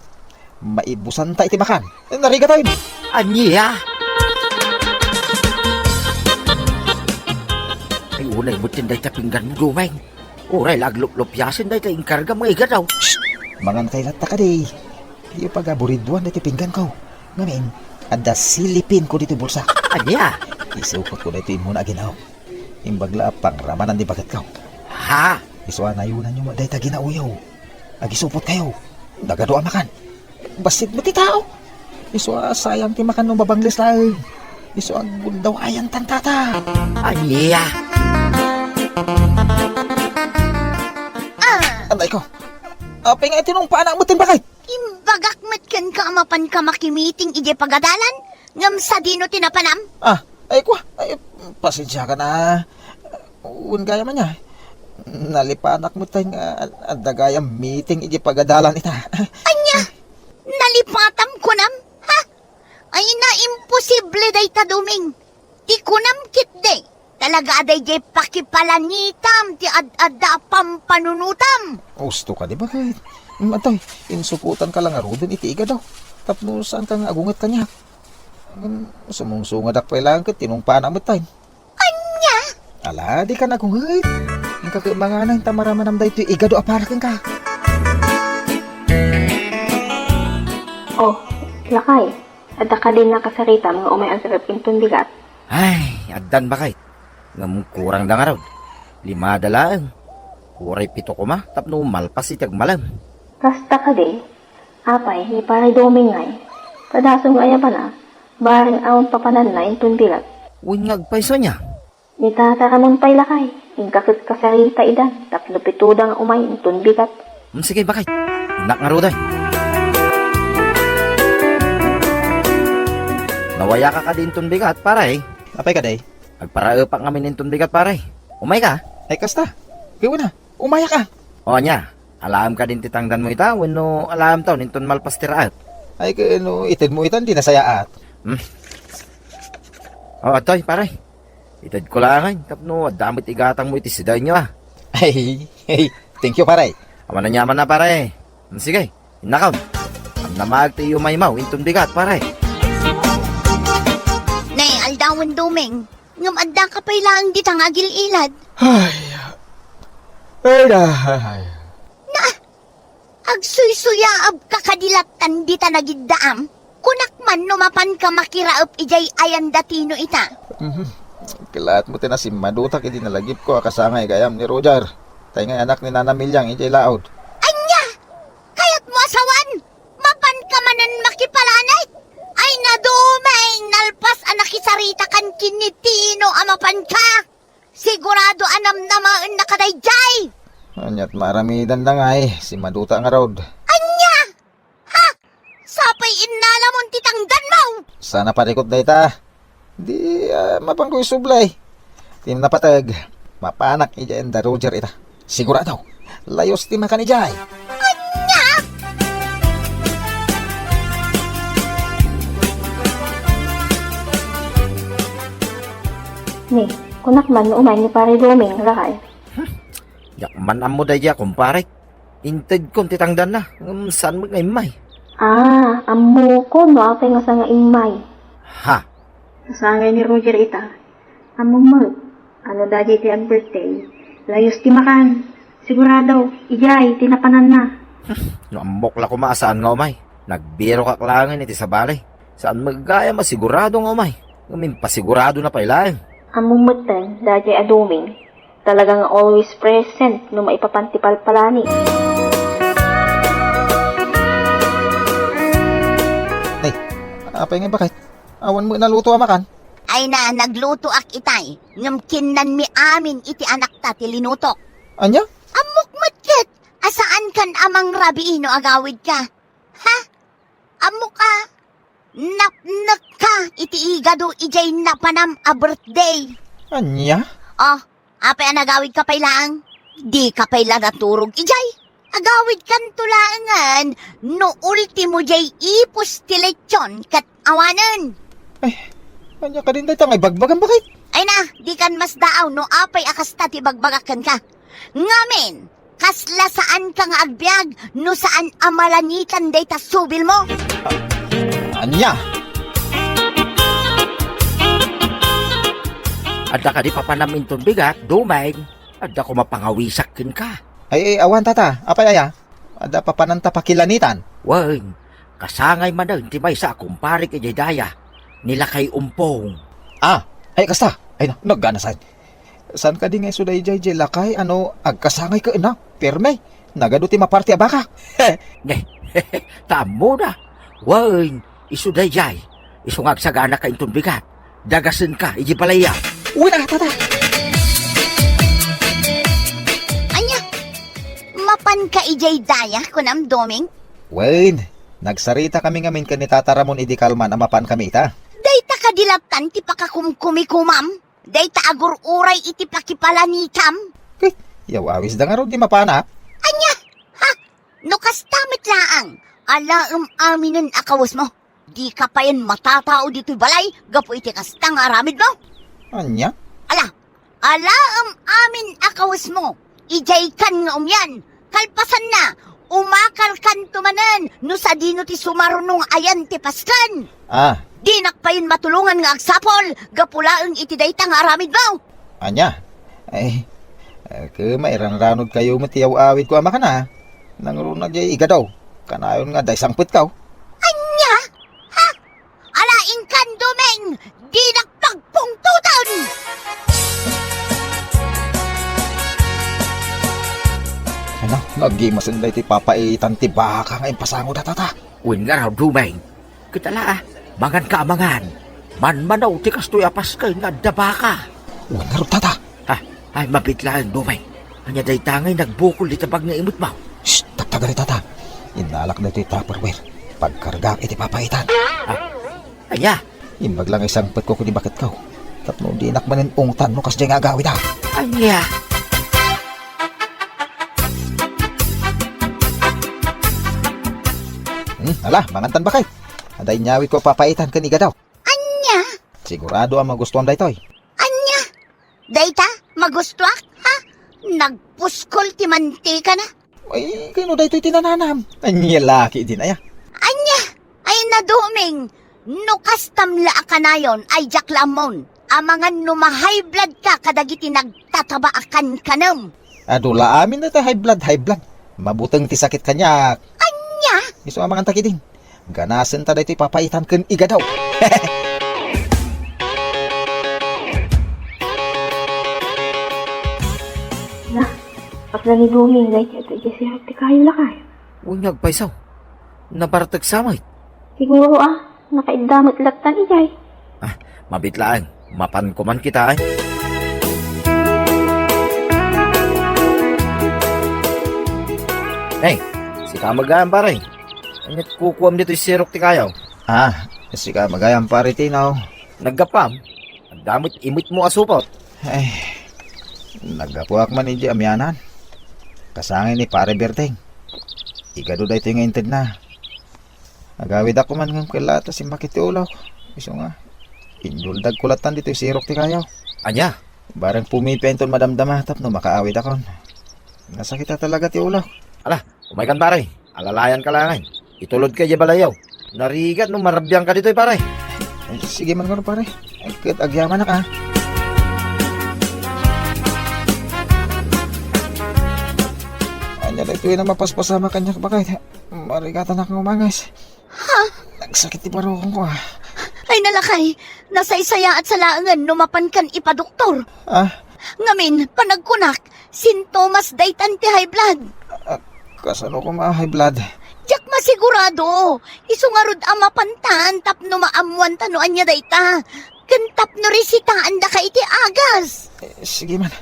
Maibusanta iti makan. Narigatayo. Ania? Ay, unay met ken dayta pingganmo, Doming. Uray la agluplupiasen dayta inkargam nga igado. Shh! Mangan kay latta kadi. Diyo pagaburiduan daytoy pingganko. Ngamin, adda silipinko ditoy bulsa. Ania? Isukotko daytoy immuna a ginaw. Imbag la a pangramanan ni baketko. Ha? Isu a nayonanyo met dayta ginaoyo. Agisupotkayo. Nagadu a makan. Bassit met ti tao. Isu a sayang ti makan no mabangles laeng. Isu a gundawayanta, tata. Ania? Ah! Anay ko. Apay nga iti nung paanak met ti bakay? Imbagak met kenka a mapanka makimiting idiay pagadalan, ngem sadino ti napanam? Ah, ay, kua, ay, pasensiakan a. Wen gayam ania. Nalipatak met nga adda gayam meeting idiay pagadalan ita. Ania? Nalipatam kunam? Ha? Ay na, imposible dayta, Doming. Ti kunam ketdi, talaga a daydiay pakipalanitam ti ad-adda a pampanunotam. Usto kadi baket. Mm, atoy, insupotanka la ngaruden iti igado. Tapno saanka nga agunget kaniak. Mm, sumungsungadak pay laeng ket tinungpaanam metten. Ania? Ala, dika nagunget. Inka ket manganen ta maramanam daytoy igado a para kenka. Oh, lakay. Adda kadi nakasaritam nga umay aggapu inton bigat? Ay, addan baket. Ngem kurangda ngarud. Limada laeng. Uray pito koma tapno malpas iti agmalem. Kasta kadi, apay, ni Pare Doming ngay. Padaso nga ayabana, bareng awan papananna inton bigat. Wen nga agpayso ania? Ni Tata Ramon pay lakay, inka ket kasarita ida, tapno pitoda nga umay inton bigat. Hmm, sige, baket. Innak ngaruden. Nawayaka kadi inton bigat, pare? Apay kadi? Agparaepak ngamin inton bigat, pare. Umayka? Ay, kasta. Gawina. Umayaka. O, ania? Alaem kadi ti tangdanmo ita, wenno alaemto inton malpas ti raep? Ay, ket no itedmo ita, di nasayaat. Hmm. O, atoy, pare. Itedko laengen tapno adda met igatangmo iti sidaenyo, a. Ay, ay, thank you, pare. Awan aniamanna, pare. Hmm, sige, innakon. Ammok ti iumaymo inton bigat, pare. Nay, aldawen, Doming. Ngem addaka pay laeng dita nga agil-ilad. Ay. Ay, da. Ay. Na, agsuysuyaabka kadi lattan dita nagiddaam? Kunak man no mapanka makiraep idiay ayan da Tino ita. Mhm. Kalaat mo ti nasimmadutak idi nalagipko a kasangay gayam ni Roger. Tay nga anak ni Nana Milyang idiay laod. Ania? Kayatmo a sawen? Mapanka manen makipalanit? Ay, nadumeng, nalpas a nakisaritakan ken ni Tino a mapanka. Sigurado a namnamaennaka daydiay. Ania't maaramidanda ngay, simmaduta ngarud. Ania? Ha? Sapay innalamon ti tangdanmo! Saan a parikut dayta? Di, ah, mapanko isublay. Ti napateg, mapanak idiay ken da Roger ita. Sigurado, layus ti makan idiay. Ania? Ni, kunak man no umay ni Pare Doming, lakay. Diak man ammo daydiay, kumpare. Intedkon ti tangdanna, ngem saan met nga immay? Ah, ammokon no apay nga saan nga immay. Ha? Kasangay ni Roger ita. Ammom met, no daydiay ti ag-birthday, layus ti makan. Sigurado, idiay ti napananna. No ammok la koma a saan nga umay. Nagbirokak laengen iti sabali. Saan met gayam a sigurado nga umay. Ngem impasiguradona pay laeng. Ammom metten, daydiay a Doming. Talaga nga always present no maipapan ti palpalani. Ay, apay nga imbakay? Awan met naluto a makan? Ay na, naglutoak itay, ngem kinnanmi amin iti anakta ti linutok. Ania? Ammok met ket a saankan a mangrabii no agawidka. Ha? Ammok a napnekka iti igado idiay napanam a birthday. Ania? Oh, apay a nagawidka pay laeng? Dika pay la naturog idiay. Agawidkanto laengen no ultimo diay ipus ti lechon ket awanen. Ay, ania kadin dayta nga ibagbagam, bakit? Ay na, dikan masdaaw no apay a kasta ti bagbagak kenka. Ngamin, kasla saanka nga agbiag no saan a malanitan dayta subilmo. Ania? Adda kadi papanam inton bigat, Doming? Adda koma pangawisak kenka. Ay, ay, awan, tata. Apay aya? Adda papananta pakilanitan. Wen, kasangay manen ti maysa a kumparek idiay daya, ni Lakay Umpong. Ah, ay, kasta. Ay, na, naganasan. Saan kadi nga isu daydiay, diay lakay, ano, agkasangay ken na? Perme. Nagadu ti maparti a baka. Ne, ta ammona. Wen, isu daydiay. Isu nga agsagana ka inton bigat. Dagasen ka, iti balaya. Uy, na, tata. Ania? Mapan ka idiay daya, kunam, Doming? Wen, nagsarita kami ngamin ken ni Tata Ramon idi kalman a mapan kami ita. Dayta kadi lattan ti pakakumkumikumam? Dayta agur-uray iti pakipalanitam? Ket, yaw-awis da ngarud ti mapana. Ania? Ha? No kasta met laeng, alaem aminen a kawesmo. Dika payen matatao ditoy balay gapu iti kasta nga aramidmo. Ania? Ala, alaem amin a kawesmo. Idiay kan nga umian, kalpasanna, umakalkanto manen no sadino ti sumaruno nga ayan ti pasken. Ah. Dinak payen matulongan nga agsapul gapu laeng iti dayta nga aramidmo. Ania? Ay, eh, ke mairanranod kayo met ti yaw-awid ko a makana. Nangruna diay igadaw. Kanayon nga daysa sangpet kaw. Ania? Ha? Ala, inkan, Doming! Dinak pagpungtotan! Ano, nagimasen daytoy papaitan ti baka nga impasango da, tata. Wen ngarud, Doming. Ket ala, ah, mangan ka a mangan. Manmanaw ti kastoy a pasken nga adda baka. Wen ngarud, tata. Ha? Ay, mabit laeng, Doming. Ania dayta ngay nagbukol iti tabag nga imetmo? Shh! Tagtagari, tata. Innalak daytoy Tupperware. Pagkargaak iti papaitan. Ha? Ania? Imbag lang isangpetko kadi baketko. Tapno dinak manen ungtan no kasdiay nga agawida. Ania? Hmm, ala, mangantan bakay. Adda inyawidko a papaitan ken igadaw. Ania? Sigurado a magustuam daytoy. Ania? Dayta? Magustuak? Ha? Nagpuskol ti mantikana. Ay, kano daytoy ti nananam? Ania laki din, aya? Ania? Ay, na, Doming, no kastam la a kanayon, ay diak la ammon. Amangan no ma-high blood ka kadagiti nagtataba a kankanem. Adu la amin dayta high blood, high blood. Mabuteng ti sakit kaniak. Ania? Isu a manganta ketdin. Ganasen ta daytoy papaitan ken igadaw. Nalidumi, daytoy iti sirok ti kayo, lakay. Wen nga agpayso. Nabartek sa met. Siguro, ah, nakaidda met lattan idiay. Ah, mabitlaan. Mapan ko man kita, ay. Hey, sika met gayam, pare. Ania't kukuam ditoy sirok ti kayo? Ah, sika met gayam, pare Tino. Naggapuam? Adda met imitmo a supot. Ay, naggapuak man iti amianan. Kasangay ni Pare Berteng. Igado daytoy nga intedna. Agawidak man ngem ket la ta simmakit ti ulok. Isu nga, inyuldagko lattan ditoy sirok ti kayo. Ania? Bareng pumipenton madamdama tapno makaawidakon. Nasakita talaga ti ulok. Ala, umaykan, pare. Alalayanka laengen. Itulodka idiay balayyo. Narigat no marabiangka ditoy, pare. Ay, sige man ngarud, pare. Ay, ket agyamanak, ah. Ania daytoy a mapaspasamak kaniak, baket? Marigatanak nga umanges. Ha? Nagsakit ti barukongko, ah. Ay, nalakay. Nasaysayaat sa laengen no mapankan ipadoktor. Ah? Ngamin, panagkunak, sintomas daytan ti high blood. Ah, kasano koma high blood? Diak masigurado. Isu ngarud a mapantan tapno maammuanta no ania dayta. Ken tapno resitaandaka iti agas. Eh, sige man.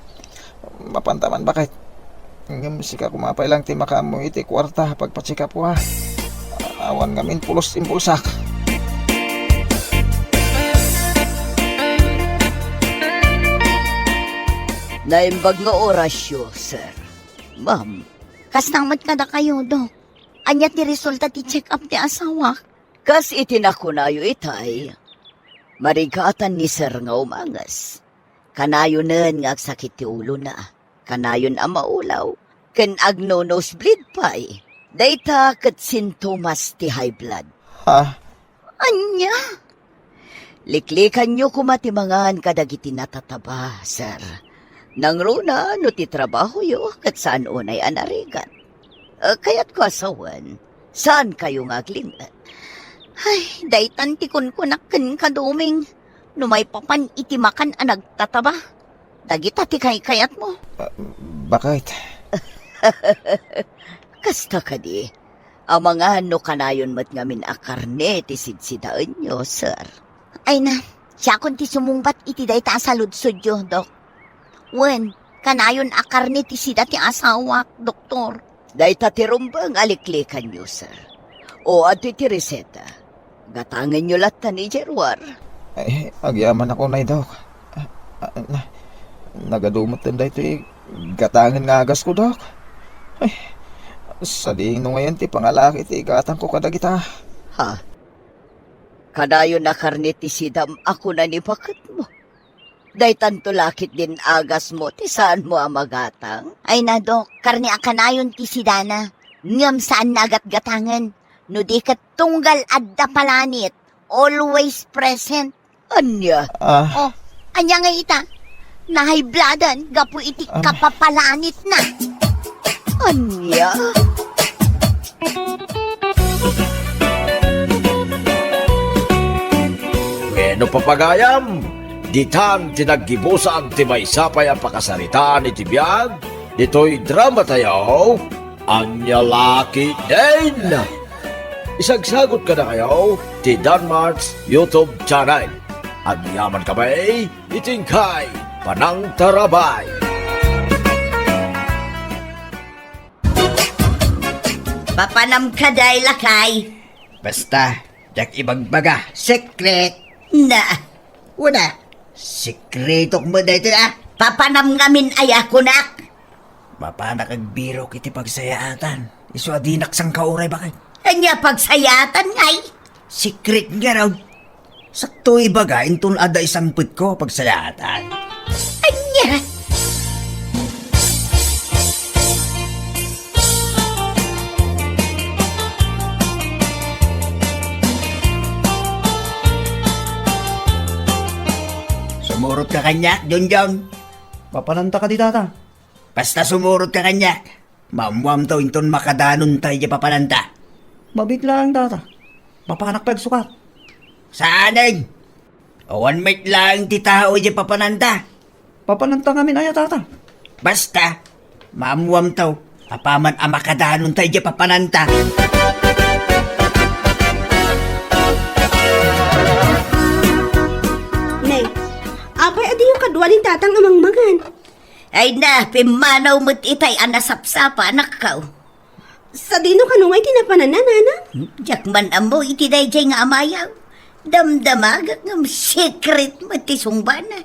Mapanta man, baket. Ngem sika koma pay lang ti makaammo iti kuarta pagpa-check-upko, ha. Awan ngamin pulos ti impulsak. Naimbag nga orasyo, sir. Ma'am. Kasta met kadakayo, Dok. Ania ti resulta ti check-up ti asawak? Kas iti nakunayo itay, marigatan ni sir nga umanges. Kanayonen nga agsakit ti ulona. Kanayon a maulaw. Ken agno-nosebleed pay. Dayta ket sintomas ti high blood. Ha? Ania? Liklikanyo koma ti mangan kadagiti natataba, sir. Nangruna no ti trabahoyo ket saan unay a narigat. Eh, kayatko a sawen, saankayo nga aglinget? Ay, daytan ti kunkunak kenka, Doming. No maipapan iti makan a nagtataba, dagita ti kaykayatmo. Ah, baket? Kasta kadi, amangan no kanayon met ngamin a karne ti sidsidaenyo, sir. Ay na, siakon ti sumungbat iti dayta a saludsodyo, Dok. Wen, kanayon a karne ti sida ti asawak, Doktor. Dayta ti rumbeng a liklikanyo, sir. O, adtoy ti reseta. Gatangenyo latta ni Jeruar. Ay, agyamanak unay, Dok. Ah, ah, na, nagadu met daytoy gatangen nga agasko, Dok. Ay, sadino ngayon ti pangalaki ti igatangko kadagita. Ha? Kanayon a karne ti sidam a kuna ni baketmo. Daytanto la ketdin agasmo ti saanmo a magatang? Ay na, Dok, karne a kanayon ti sidana, ngem saanna a gatgatangen. No di ket tunggal adda palanit, always present. Ania? Ah. Oh, ania nga ita? Nahaybladan gapu iti Ah. kapapalanitna. Ania? Wenno, papagayam, ditan ti naggibusan ti maysa pay a pakasaritaan iti biag ditoy dramatayo, Ania La Ketdin. Isagsagot kadakayo ti Danmart's YouTube channel. Agyaman kami iti inkay panangtarabay. Papanam ka, day, lakay. Basta, diak ibagbaga. Secret. Na. Wala. Sekretok met daytoy, ah. Papanam ngamin aya, kunak. Mapanak agbirok iti pagsayaatan. Isu a dinak sangkauray, baket. Ania pagsayaatan ngay? Secret ngarud. Sakto ibaga inton adda isangpetko a pagsayaatan. Ania? Sumurot ka kaniak, Junjun. Papananta kadi, tata? Basta sumurot ka kaniak. Maammuamto inton makadanonta idiay papananta. Mabiit laeng, tata. Mapanak pay agsukat. Saanen? Awan met laeng ti tao idiay papananta. Papananta ngamin aya, tata? Basta, Maammoamto, apaman a makadanonta idiay papananta. Nay, apay a diyo kadua ni Tatang a mangmangan? Ay na, pimmanaw met itay a nasapsapa, anakko. Sadino kano nga iti napananna, nanang? Hmm, diak man ammo iti daydiay nga amayaw. Damdamagek ngem secret met ti sungbana.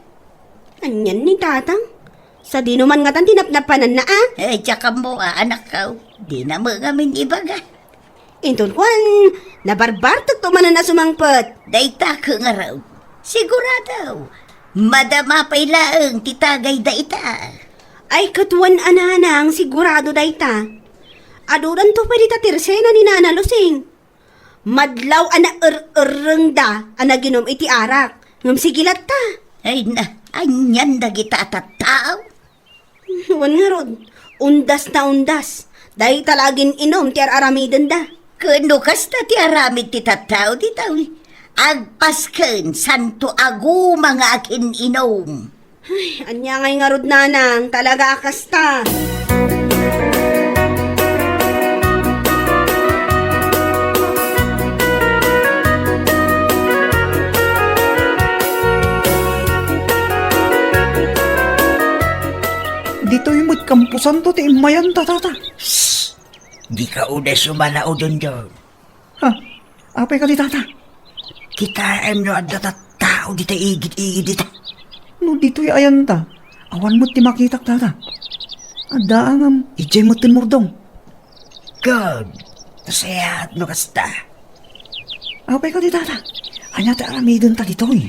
Anian ni Tatang? Sadino man ngatan ti napnapananna, a? Eh, diak ammo, a, anakko. Dina met ngamin ibaga. Inton kuan, nabarbartekto manen a sumangpet. Dayta ket ngarud. Sigurado. Madama pay laeng ti tagay dayta. Ay, ket wen a, nanang, sigurado dayta. Adudanto pay dita tersena ni Nana Lusing. Madlaw a naer-errengda a naginom iti arak, ngem sige latta. Ay na, anian dagita a tattao? Wen ngarud, undas na undas. Dayta la agin-inom ti ar-aramidenda. Ket no kasta ti aramid ti tattao dita, agpasken, santo a guma nga agin-inom. Ay, ania ngay ngarud, nanang, talaga a kasta. Ditoy met kamposanto ti immayanta, tata. Shh! Dika unay sumala, Jonjon. Ha? Apay kadi, tata? Kitaem no adda tattao dita igid-igid dita. No ditoy ayanta, awan met ti makitak, tata. Adda ngem, idiay met ti murdom. Good. Nasayaat no kasta. Apay kadi, tata? Ania ti aramidenta ditoy?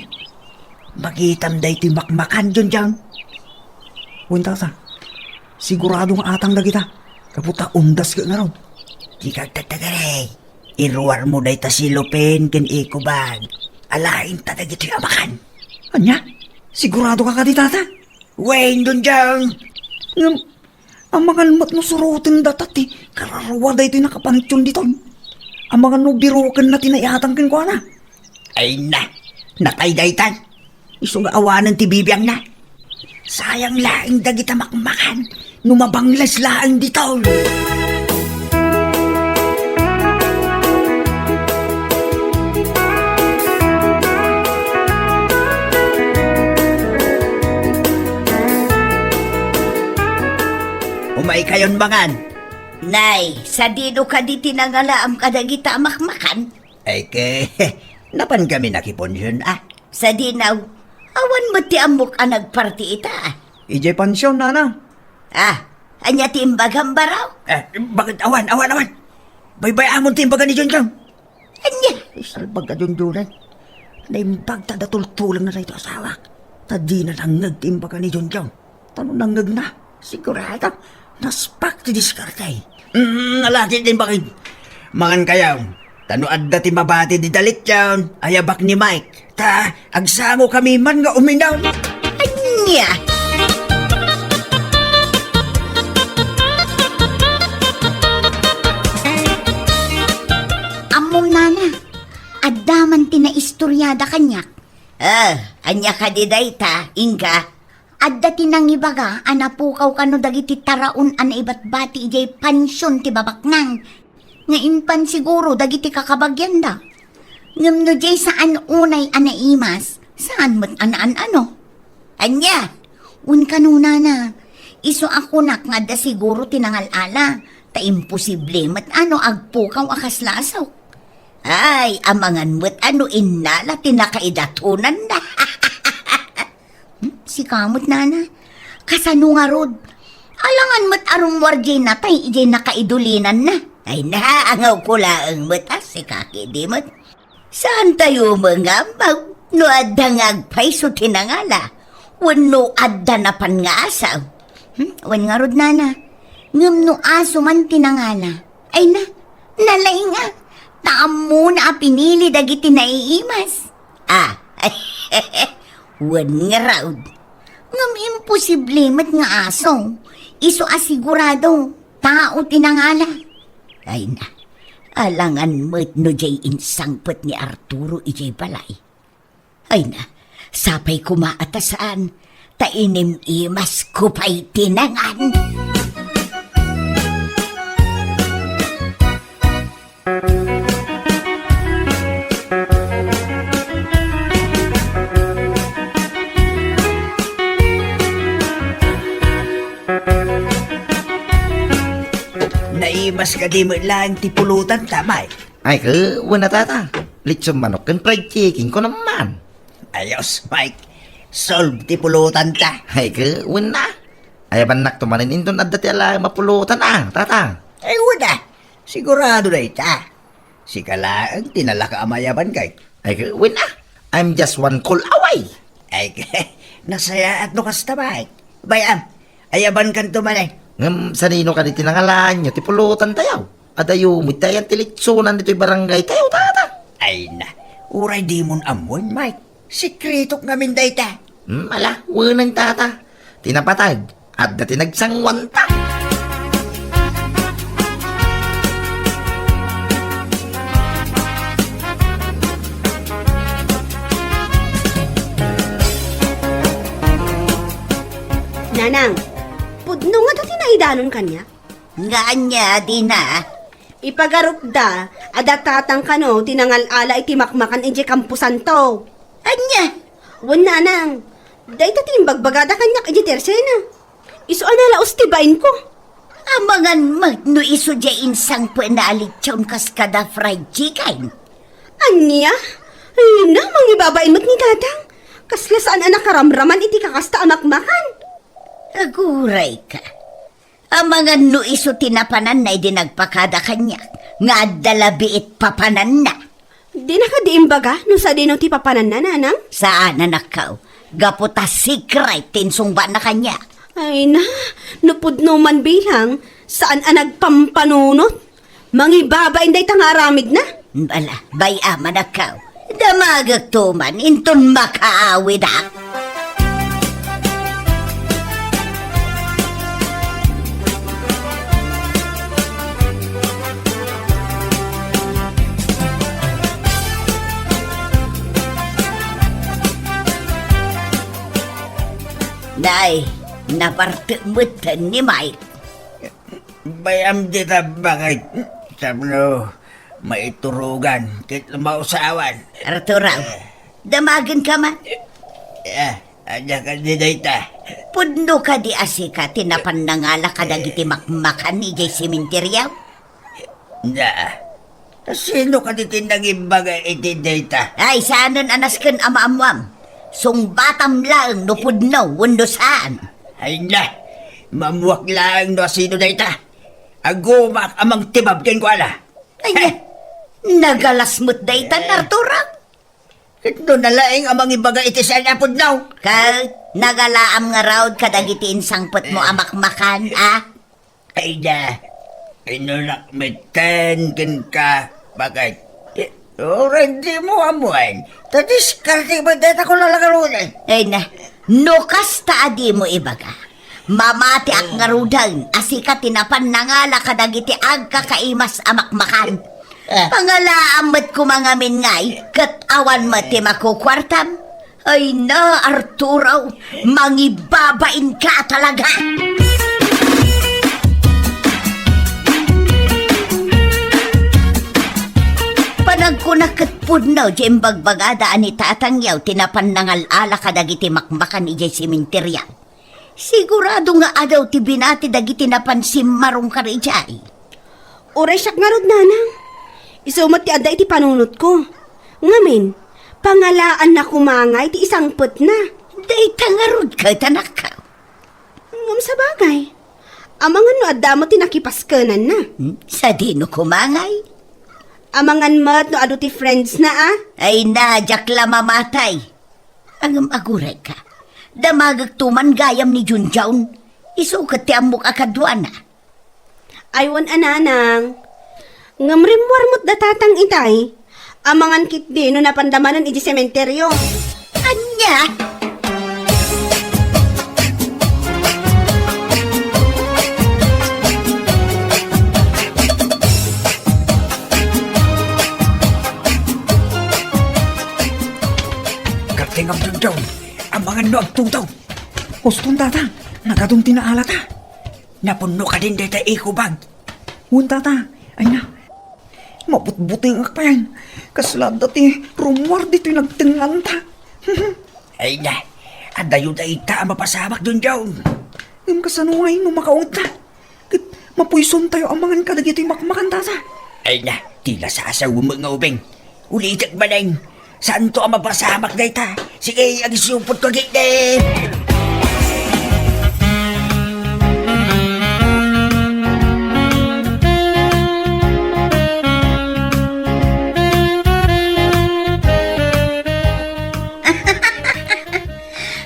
Makitam daytoy makmakan, Jonjon. Wen, tata. Sigurado nga atang dagita. Gapu ta undas ket ngarud. Dika agtatagari. Iruarmo dayta cellophane ken eco bag. Alainta dagitoy a makan. Ania? Sigurado ka kadi, tata? Wen, Jonjon. Ngem, amangan met no surotendata ti kararua daytoy nakapanektion ditoy. Amangan no birokenna ti naiyatang kenkuana. Ay na, natay dayta. Isu nga awanen ti bibiangna. Sayang laeng dagita makmakan no mabangles laeng ditoy. Umaykayon mangan. Nay, sadino kadi ti nangalaam kadagita a makmakan? Ay, ke, napan kami nakiponsion, a? Sadino, awan met ti ammok a nagparti ita. Idiay pansion, nana. A, ania ti imbagam, baro? Eh, bakit? Awan, awan, awan. Baybay-amon ti imbaga ni Jonjon. Ania? Isalbag a Jonjonan. Naimbag ta adda tultulengna daytoy a sawak. Ta dina nangngeg ti imbaga ni Jonjon. Ta no nangngegna, sigurado, naspak ti diskarte. Mm, nalaki ti imbagin. Mangankayo. Ta no adda ti mabati dita lechon, ayabak ni Mike. Ta agsangokami man nga uminom. Ania? Ammom, nana, adda man ti naistoriada kaniak. Ah, ania kadi dayta, inka? Adda ti nangibaga a napukaw kano dagiti taraon a naibatbati idiay pansion ti babaknang. Nga impan siguro dagiti kakabagianda. Ngem no diay saan unay a naimas, saan met a naan-ano. Ania? Wen kano, nana, isu a kunak nga adda siguro ti nangal-ala, ta imposible met a no agpukaw a kasla a saok. Ay, amangan met a no innala ti nakaidatonanna. Hmm, sika met, nana. Kasano ngarud? Alangan met a rummuar diay natay idiay nakaidulinanna. Ay, naangawko laeng met a sika ketdi met. Saantayo met nga ammo no adda nga agpayso ti nangala wenno adda napan nga asaw. Hmm, wen ngarud, nana. Ngem no aso man ti nangala, ay na, nalaing a, ta ammona a pinili dagiti naiimas. Ah, wen ngarud. Ngem imposible met nga aso. Isu a sigurado, tao ti nangala. Ay na, alangan met no diay insangpet ni Arturo idiay balay. Ay na, sapay koma a ta saan, ta inim-imasko pay ti nangan. Kadi met laeng ti pulotanta, Mike. Ay, ket, wen a, tata. Litson manok ken fried chicken, kunam man. Ayos, Mike. Solve ti pulotanta. Ay, ket, wen a. Ayabannakto manen inton adda ti alaem a pulotan, a, tata. Ay, wen a. Sigurado dayta. Sika laeng ti nalaka a mayaban, kay. Ay, wen a. I'm just one call away. Ay, nasayaat no kasta, Mike. Bay-am, ayabankanto manen. Ngem sadino kadi ti nangalaanyo ti pulotantayo? Adayo met ti ayan ti litsonan ditoy barangaytayo, tata. Ay na, uray dimon ammoen, Mike. Sekretok ngamin dayta. Hmm, ala, weneng, tata. Ti napateg, adda ti nagsangwanta. Nanang, pudno ngata ti naidanon kaniak? Nga ania, Dina? Ipagarupda, adda tatang kano ti nangal-ala iti makmakan idiay kamposanto. Ania? Wen, nanang, dayta ti imbagbagada kaniak idiay tersena. Isu a nalaos ti bainko. Amangan met no isu diay insangpetna a litson kas kada fried chicken. Ania? Ay na, mangibabain met ni tatang. Kasla saan a nakaramraman iti kakasta a makmakan. Agurayka. Amangan no isu ti napananna idi nagpakada kaniak, nga adda labi it papananna. Dina kadi imbaga no sadino ti papananna, nanang? Saan, anakko. Gapu ta secret ti insungbatna kaniak. Ay na, no pudno man bilang, saan a nagpampanunot? Mangibabain dayta nga aramidna? Ala, bay-am, anakko. Damagekto man inton makaawidak. Nay, naparte met ni Mike. Bay-am dita, bakit? Tapno maiturugan ket mausawan. Arturo, eh, damagenka man? Eh, ania kadi dayta? Pudno kadi a sika ti napan nangala kadagiti makmakan idiay sementeryo? Na, sino kadi ti nangibaga iti dayta? Ay, saanen a nasken a maammuam. Sungbatam laeng no pudno wenno saan. Ay na, maammuak laeng no asino dayta. Agumaak a mangtibab kenkuana. Ay, nagalas met daytan, eh, Arturo. Ket no nalaing a mangibaga iti saan a pudno? Ket nagalaam ngarud kadagiti insangpetmo a makmakan, a? Ay da, inunak metten kenka, bakit? Eh, uray dimo ammoen, ta diskarte met dayta ko lalagarunan. Ay na, no kasta a dimo ibaga, mamatiak ngaruden a sika ti napan nangala kadagiti agkakaimas a makmakan. Eh. Pangalaam met koma ngamin ngay, ket awan met ti makukuartam. Ay na, Arturo, mangibabainka talaga. Panagkunak ket pudno ti imbagbagada a ni tatangyo ti napan nangal-ala kadagiti makmakan idiay sementeryo. Sigurado nga adu ti binati dagiti napan simmarungkar idiay. Uray siak ngarud, nanang. Isu met ti adda iti panunotko. Ngamin, pangalaanna koma ngay ti isangpetna. Dayta ngarud ket, anakko. Ngem sabagay, amangan no adda met ti nakipaskenanna. Hmm? Sadino koma ngay? Amangan met no adu ti friends na, a? Ay na, diak la mamatay. Ngem agurayka, damagekto man gayam ni Junjun. Isu ket ti ammok a kaduana. Ay wen a, nanang. Ngem rimmuar met da tatang itay. Amangan ketdi no napanda manen iti sementeryo. Ania? Kartengam, Junjun. Amangan no agtungtong. Huston, tata, nagadun ti naalata. Napunno kadin dayta eco bag? Wen, tata, ay na. Mabutbutengak payen. Kasla adda ti rummuar ditoy nagtengnganta. Ay na, adayo dayta a mapasamak, Junjun. Ngem kasano ngay no makaunta? Ket Mapuyson tayo a mangan kadagiti makmakan, tata. Ay na, ti nasasaw met nga ubing. Ulitek manen, saanto a mapasamak dayta. Sige, agisupotko ketdi.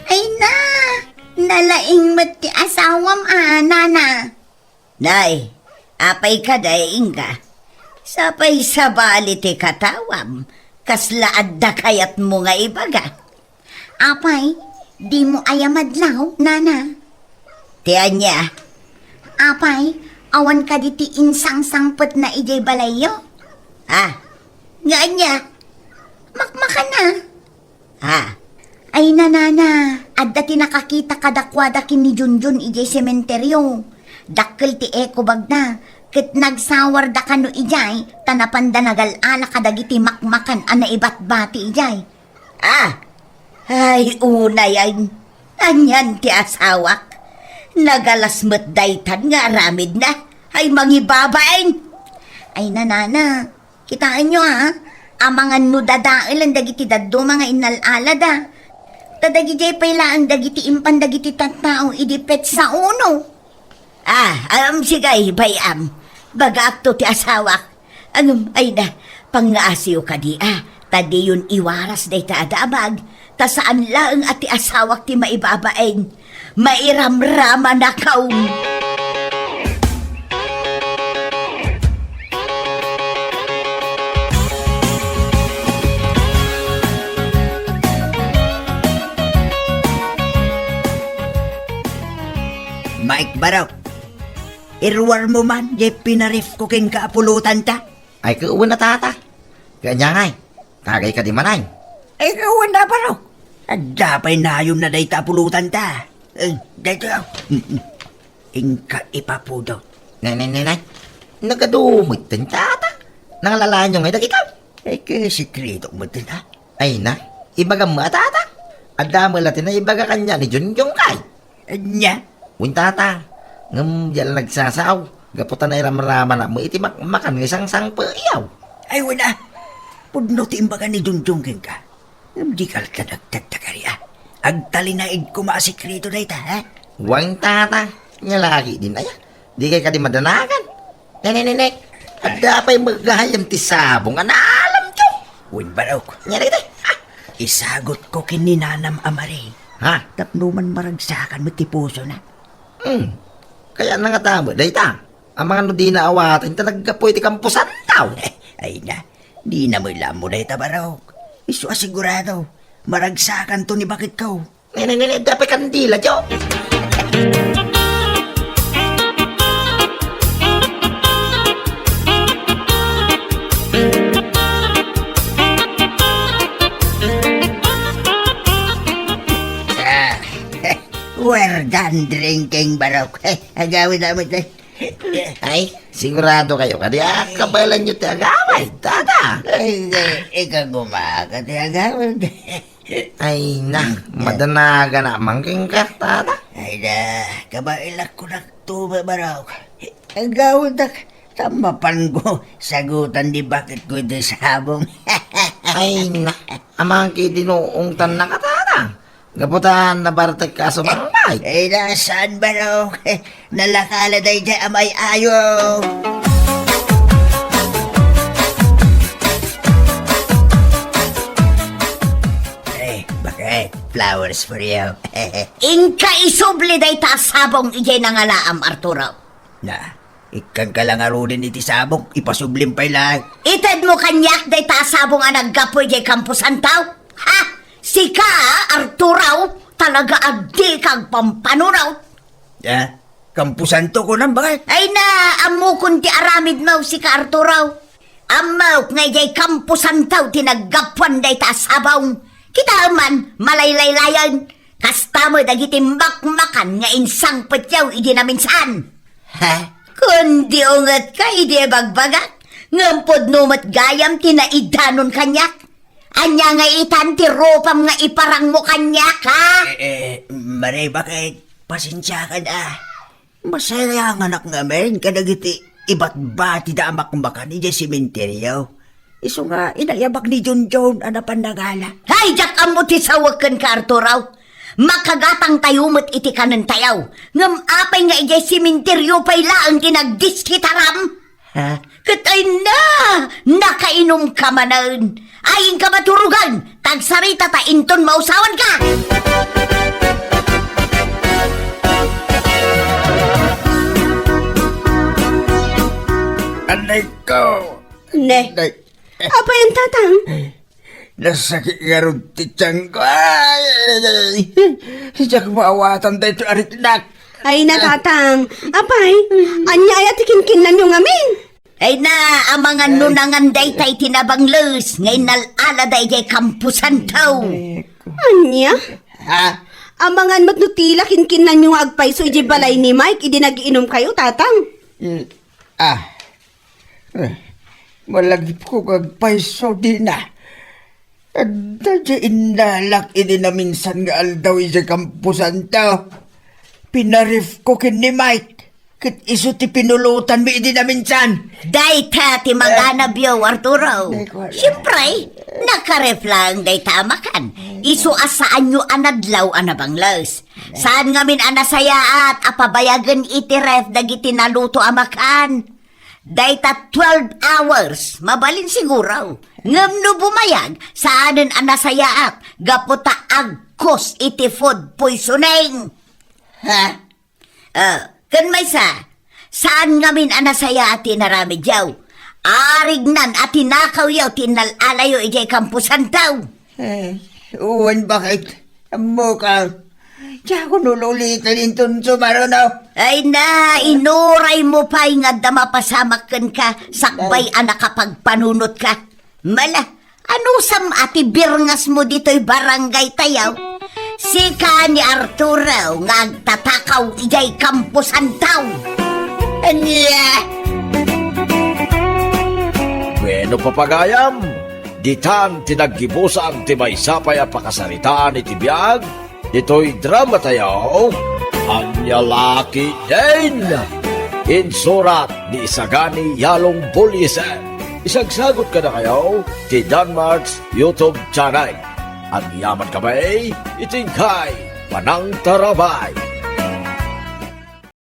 Ay na, nalaing met ti asawam a, nana. Nay, apay kadi, inka? Sapay sabali ti katawam, kasla adda kayatmo nga ibaga? Apay, dimo aya madlaw, nana? Ti ania? Apay, awan kadi ti insangsangpetna idiay balayyo? Ah, nga ania? Makmakan a. Ha? Ay, nanana, adda ti nakakita kadakuada ken ni Junjun idiay sementerio. Dakkel ti eco bagna, ket nagsawarda kano idiay, ta napanda nagal-ala kadagiti makmakan a naibatbati idiay. Ah! Ay, unayen, anian ti asawak? Nagalas met daytan nga aramidna. Ay, mangibabain! Ay, nanana, kitaenyo, a, amangan no dadaelen dagiti dadduma nga innal-alada. Ta dagidiay pay laeng dagiti impan dagiti tattao idi petsa uno. Ah, am, sige, bay-am. Bagaakto ti asawak. Ngem, ay na, pangngaasiyo kadi, a, ta diyon iwaras dayta a damag, ta saan laeng a ti asawak ti maibabain. Mairamramanakon. Mike Barok, iruarmo man diay pinarefko kenka a pulotanta? Ay, ket wen a, tata. Ket ania ngay? Tagay kadi manen? Ay, ket wen a, Barok. Adda pay nayonna dayta a pulotanta. Eh, daytoy, a. Inka ipapudot. Nay, nay, nay, nay. Nagadu metten, tata. Nangalalaanyo ngay dagita? Ay, ket sekretok metten, a. Ay na, ibagam met a, tata. Adda met la ti naibaga kaniak ni Junjun kay. Ania? Wen, tata. Ngem diak la nagsasao. Gapu ta nairamramanak met iti makmakan nga isangsangpetyo. Ay, wen a. Pudno ti imbaga ni Junjun kenka. Ngem dika latta nagtagtagari, a. Agtalinaed koma a sekreto dayta, ha? Wen, tata. Nia la ketdin aya. Dikay kadi madanagan. Nenenenek, adda pay met gayam ti sabong a naalamyo. Wen, Barok. Ania dagiti? Ah! Isagutko ken ni nanam a Mari. Ha? Tapno man maragsakan met ti pusona. Hmm. Kayatna ngata met dayta. Amangan no dina awaten ta naggapu iti kamposanto. Ay na, dina met la ammo dayta, Barok. Isu a sigurado, maragsakanto ni baketko. Nene, nene, adda pay kandila, Jo. Ah, we're done drinking, Barok. Agawid amin, eh. Ay, sigurado kayo kadi a kabaelanyo ti agawid, tata? Ay, ikaw gumaka ti agawid. Ay na, madanagan a mangkingka, tata. Ay na, kabaelak ko naktuba, Barok. Agawdak, ta mapanko sagutan ni baketko iti sabong. Ay na, amangki dinuong tan nakatata. Gapu ta nabartek ka a sumangpay. Ay na, saan, Barok? Nalakala daydiay a may ayo. Eh, bakit? Flowers for you. Inka isubli dayta a sabong idiay nangalaam, Arturo. Na, ikkanka la ngaruden iti sabong, ipasublim pay laeng. Itedmo kaniak dayta a sabong a naggapu idiay kamposanto? Ha? Sika, Arturo, talaga a dika agpampanunot. Eh, kamposanto kunam, bakit? Ay na, ammokon ti aramidmo, sika, Arturo. Ammok nga idiay kamposanto ti naggapuan dayta a sabong. Kitaem man, malaylaylayen. Kasta met dagiti makmakan nga insangpetyo idi naminsan. Ha? Kundi ungetka idi ibagbagak, ngem pudno met gayam ti naidanon kaniak. Ania nga itan ti rupam nga iparangmo kaniak, ha? Eh, eh, Mare, bakit? Pasensiakan, a. Masayanganak ngamin kadagiti ibatbatida a makmakan idiay sementeryo. Isu nga inayabak ni Junjun a napan nagala. Ay, diak ammo ti sawek kenka, Arturo. Makagatangtayo met iti kanentayo. Ngem apay nga idiay sementeryo pay laeng ti nagdiskitaram? Ha? Ket ay na! Nakainumka manen! Ay, inka maturugan! Tagsarita ta inton mausawanka! Anay ko! Ne. Nay. Apay, Tatang? Nasakit ngarud ti tiangko. Ay, ay, ay, ay. Diak maawatan daytoy a riknak. Ay na, Tatang. Apay, ania aya ti kinkinnanyo ngamin? Ay na, amangan no nangan daytay ti nabangles nga innal-ala daydiay kamposanto. Ania? Ha? Amangan met no tila kinkinnanyo nga agpayso idiay balay ni Mike idi nagiinumkayo, Tatang? Mm. Ah. Eh, malagipko nga agpayso dina. Adda diay innalak idi naminsan nga aldaw idiay kamposanto. Pinarefko ken ni Mike, ket isu ti pinulotanmi idi naminsan. Dayta ti maganabyo, Arturo. Siempre, nakaref laeng dayta a makan. Isu a saanyo a nadlaw a nabangles. Saan ngamin a nasayaat a pabayagen iti ref dagiti naluto a makan. Dayta twelve hours, mabalin siguro. Ngem no bumayag, saanen a nasayaat, gapu ta agkos iti food poisoning. Ha? Ah, ken maysa, saan ngamin a nasayaat ti inaramidyo? Arignan a tinakawyo ti innal-alayo idiay kamposanto. Eh, wen, bakit? Ammok. Diakon ululitan inton sumaruno. Ay na, inuraymo pay nga adda mapasamak kenka, sakbay a nakapagpanunotka. Mala, anusam a ti birngasmo ditoy barangaytayo? Sika ni Arturo nga agtatakaw idiay kamposanto. Ania? Bueno, papagayam, ditan ti naggibusan ti maysa pay a pakasaritaan iti biag ditoy dramatayo, Ania La Ketdin. Insurat ni Isagani Yalong Buliesen. Isagsagut kadakayo ti Danmart's YouTube channel. Agyaman kami iti inkay panangtarabay.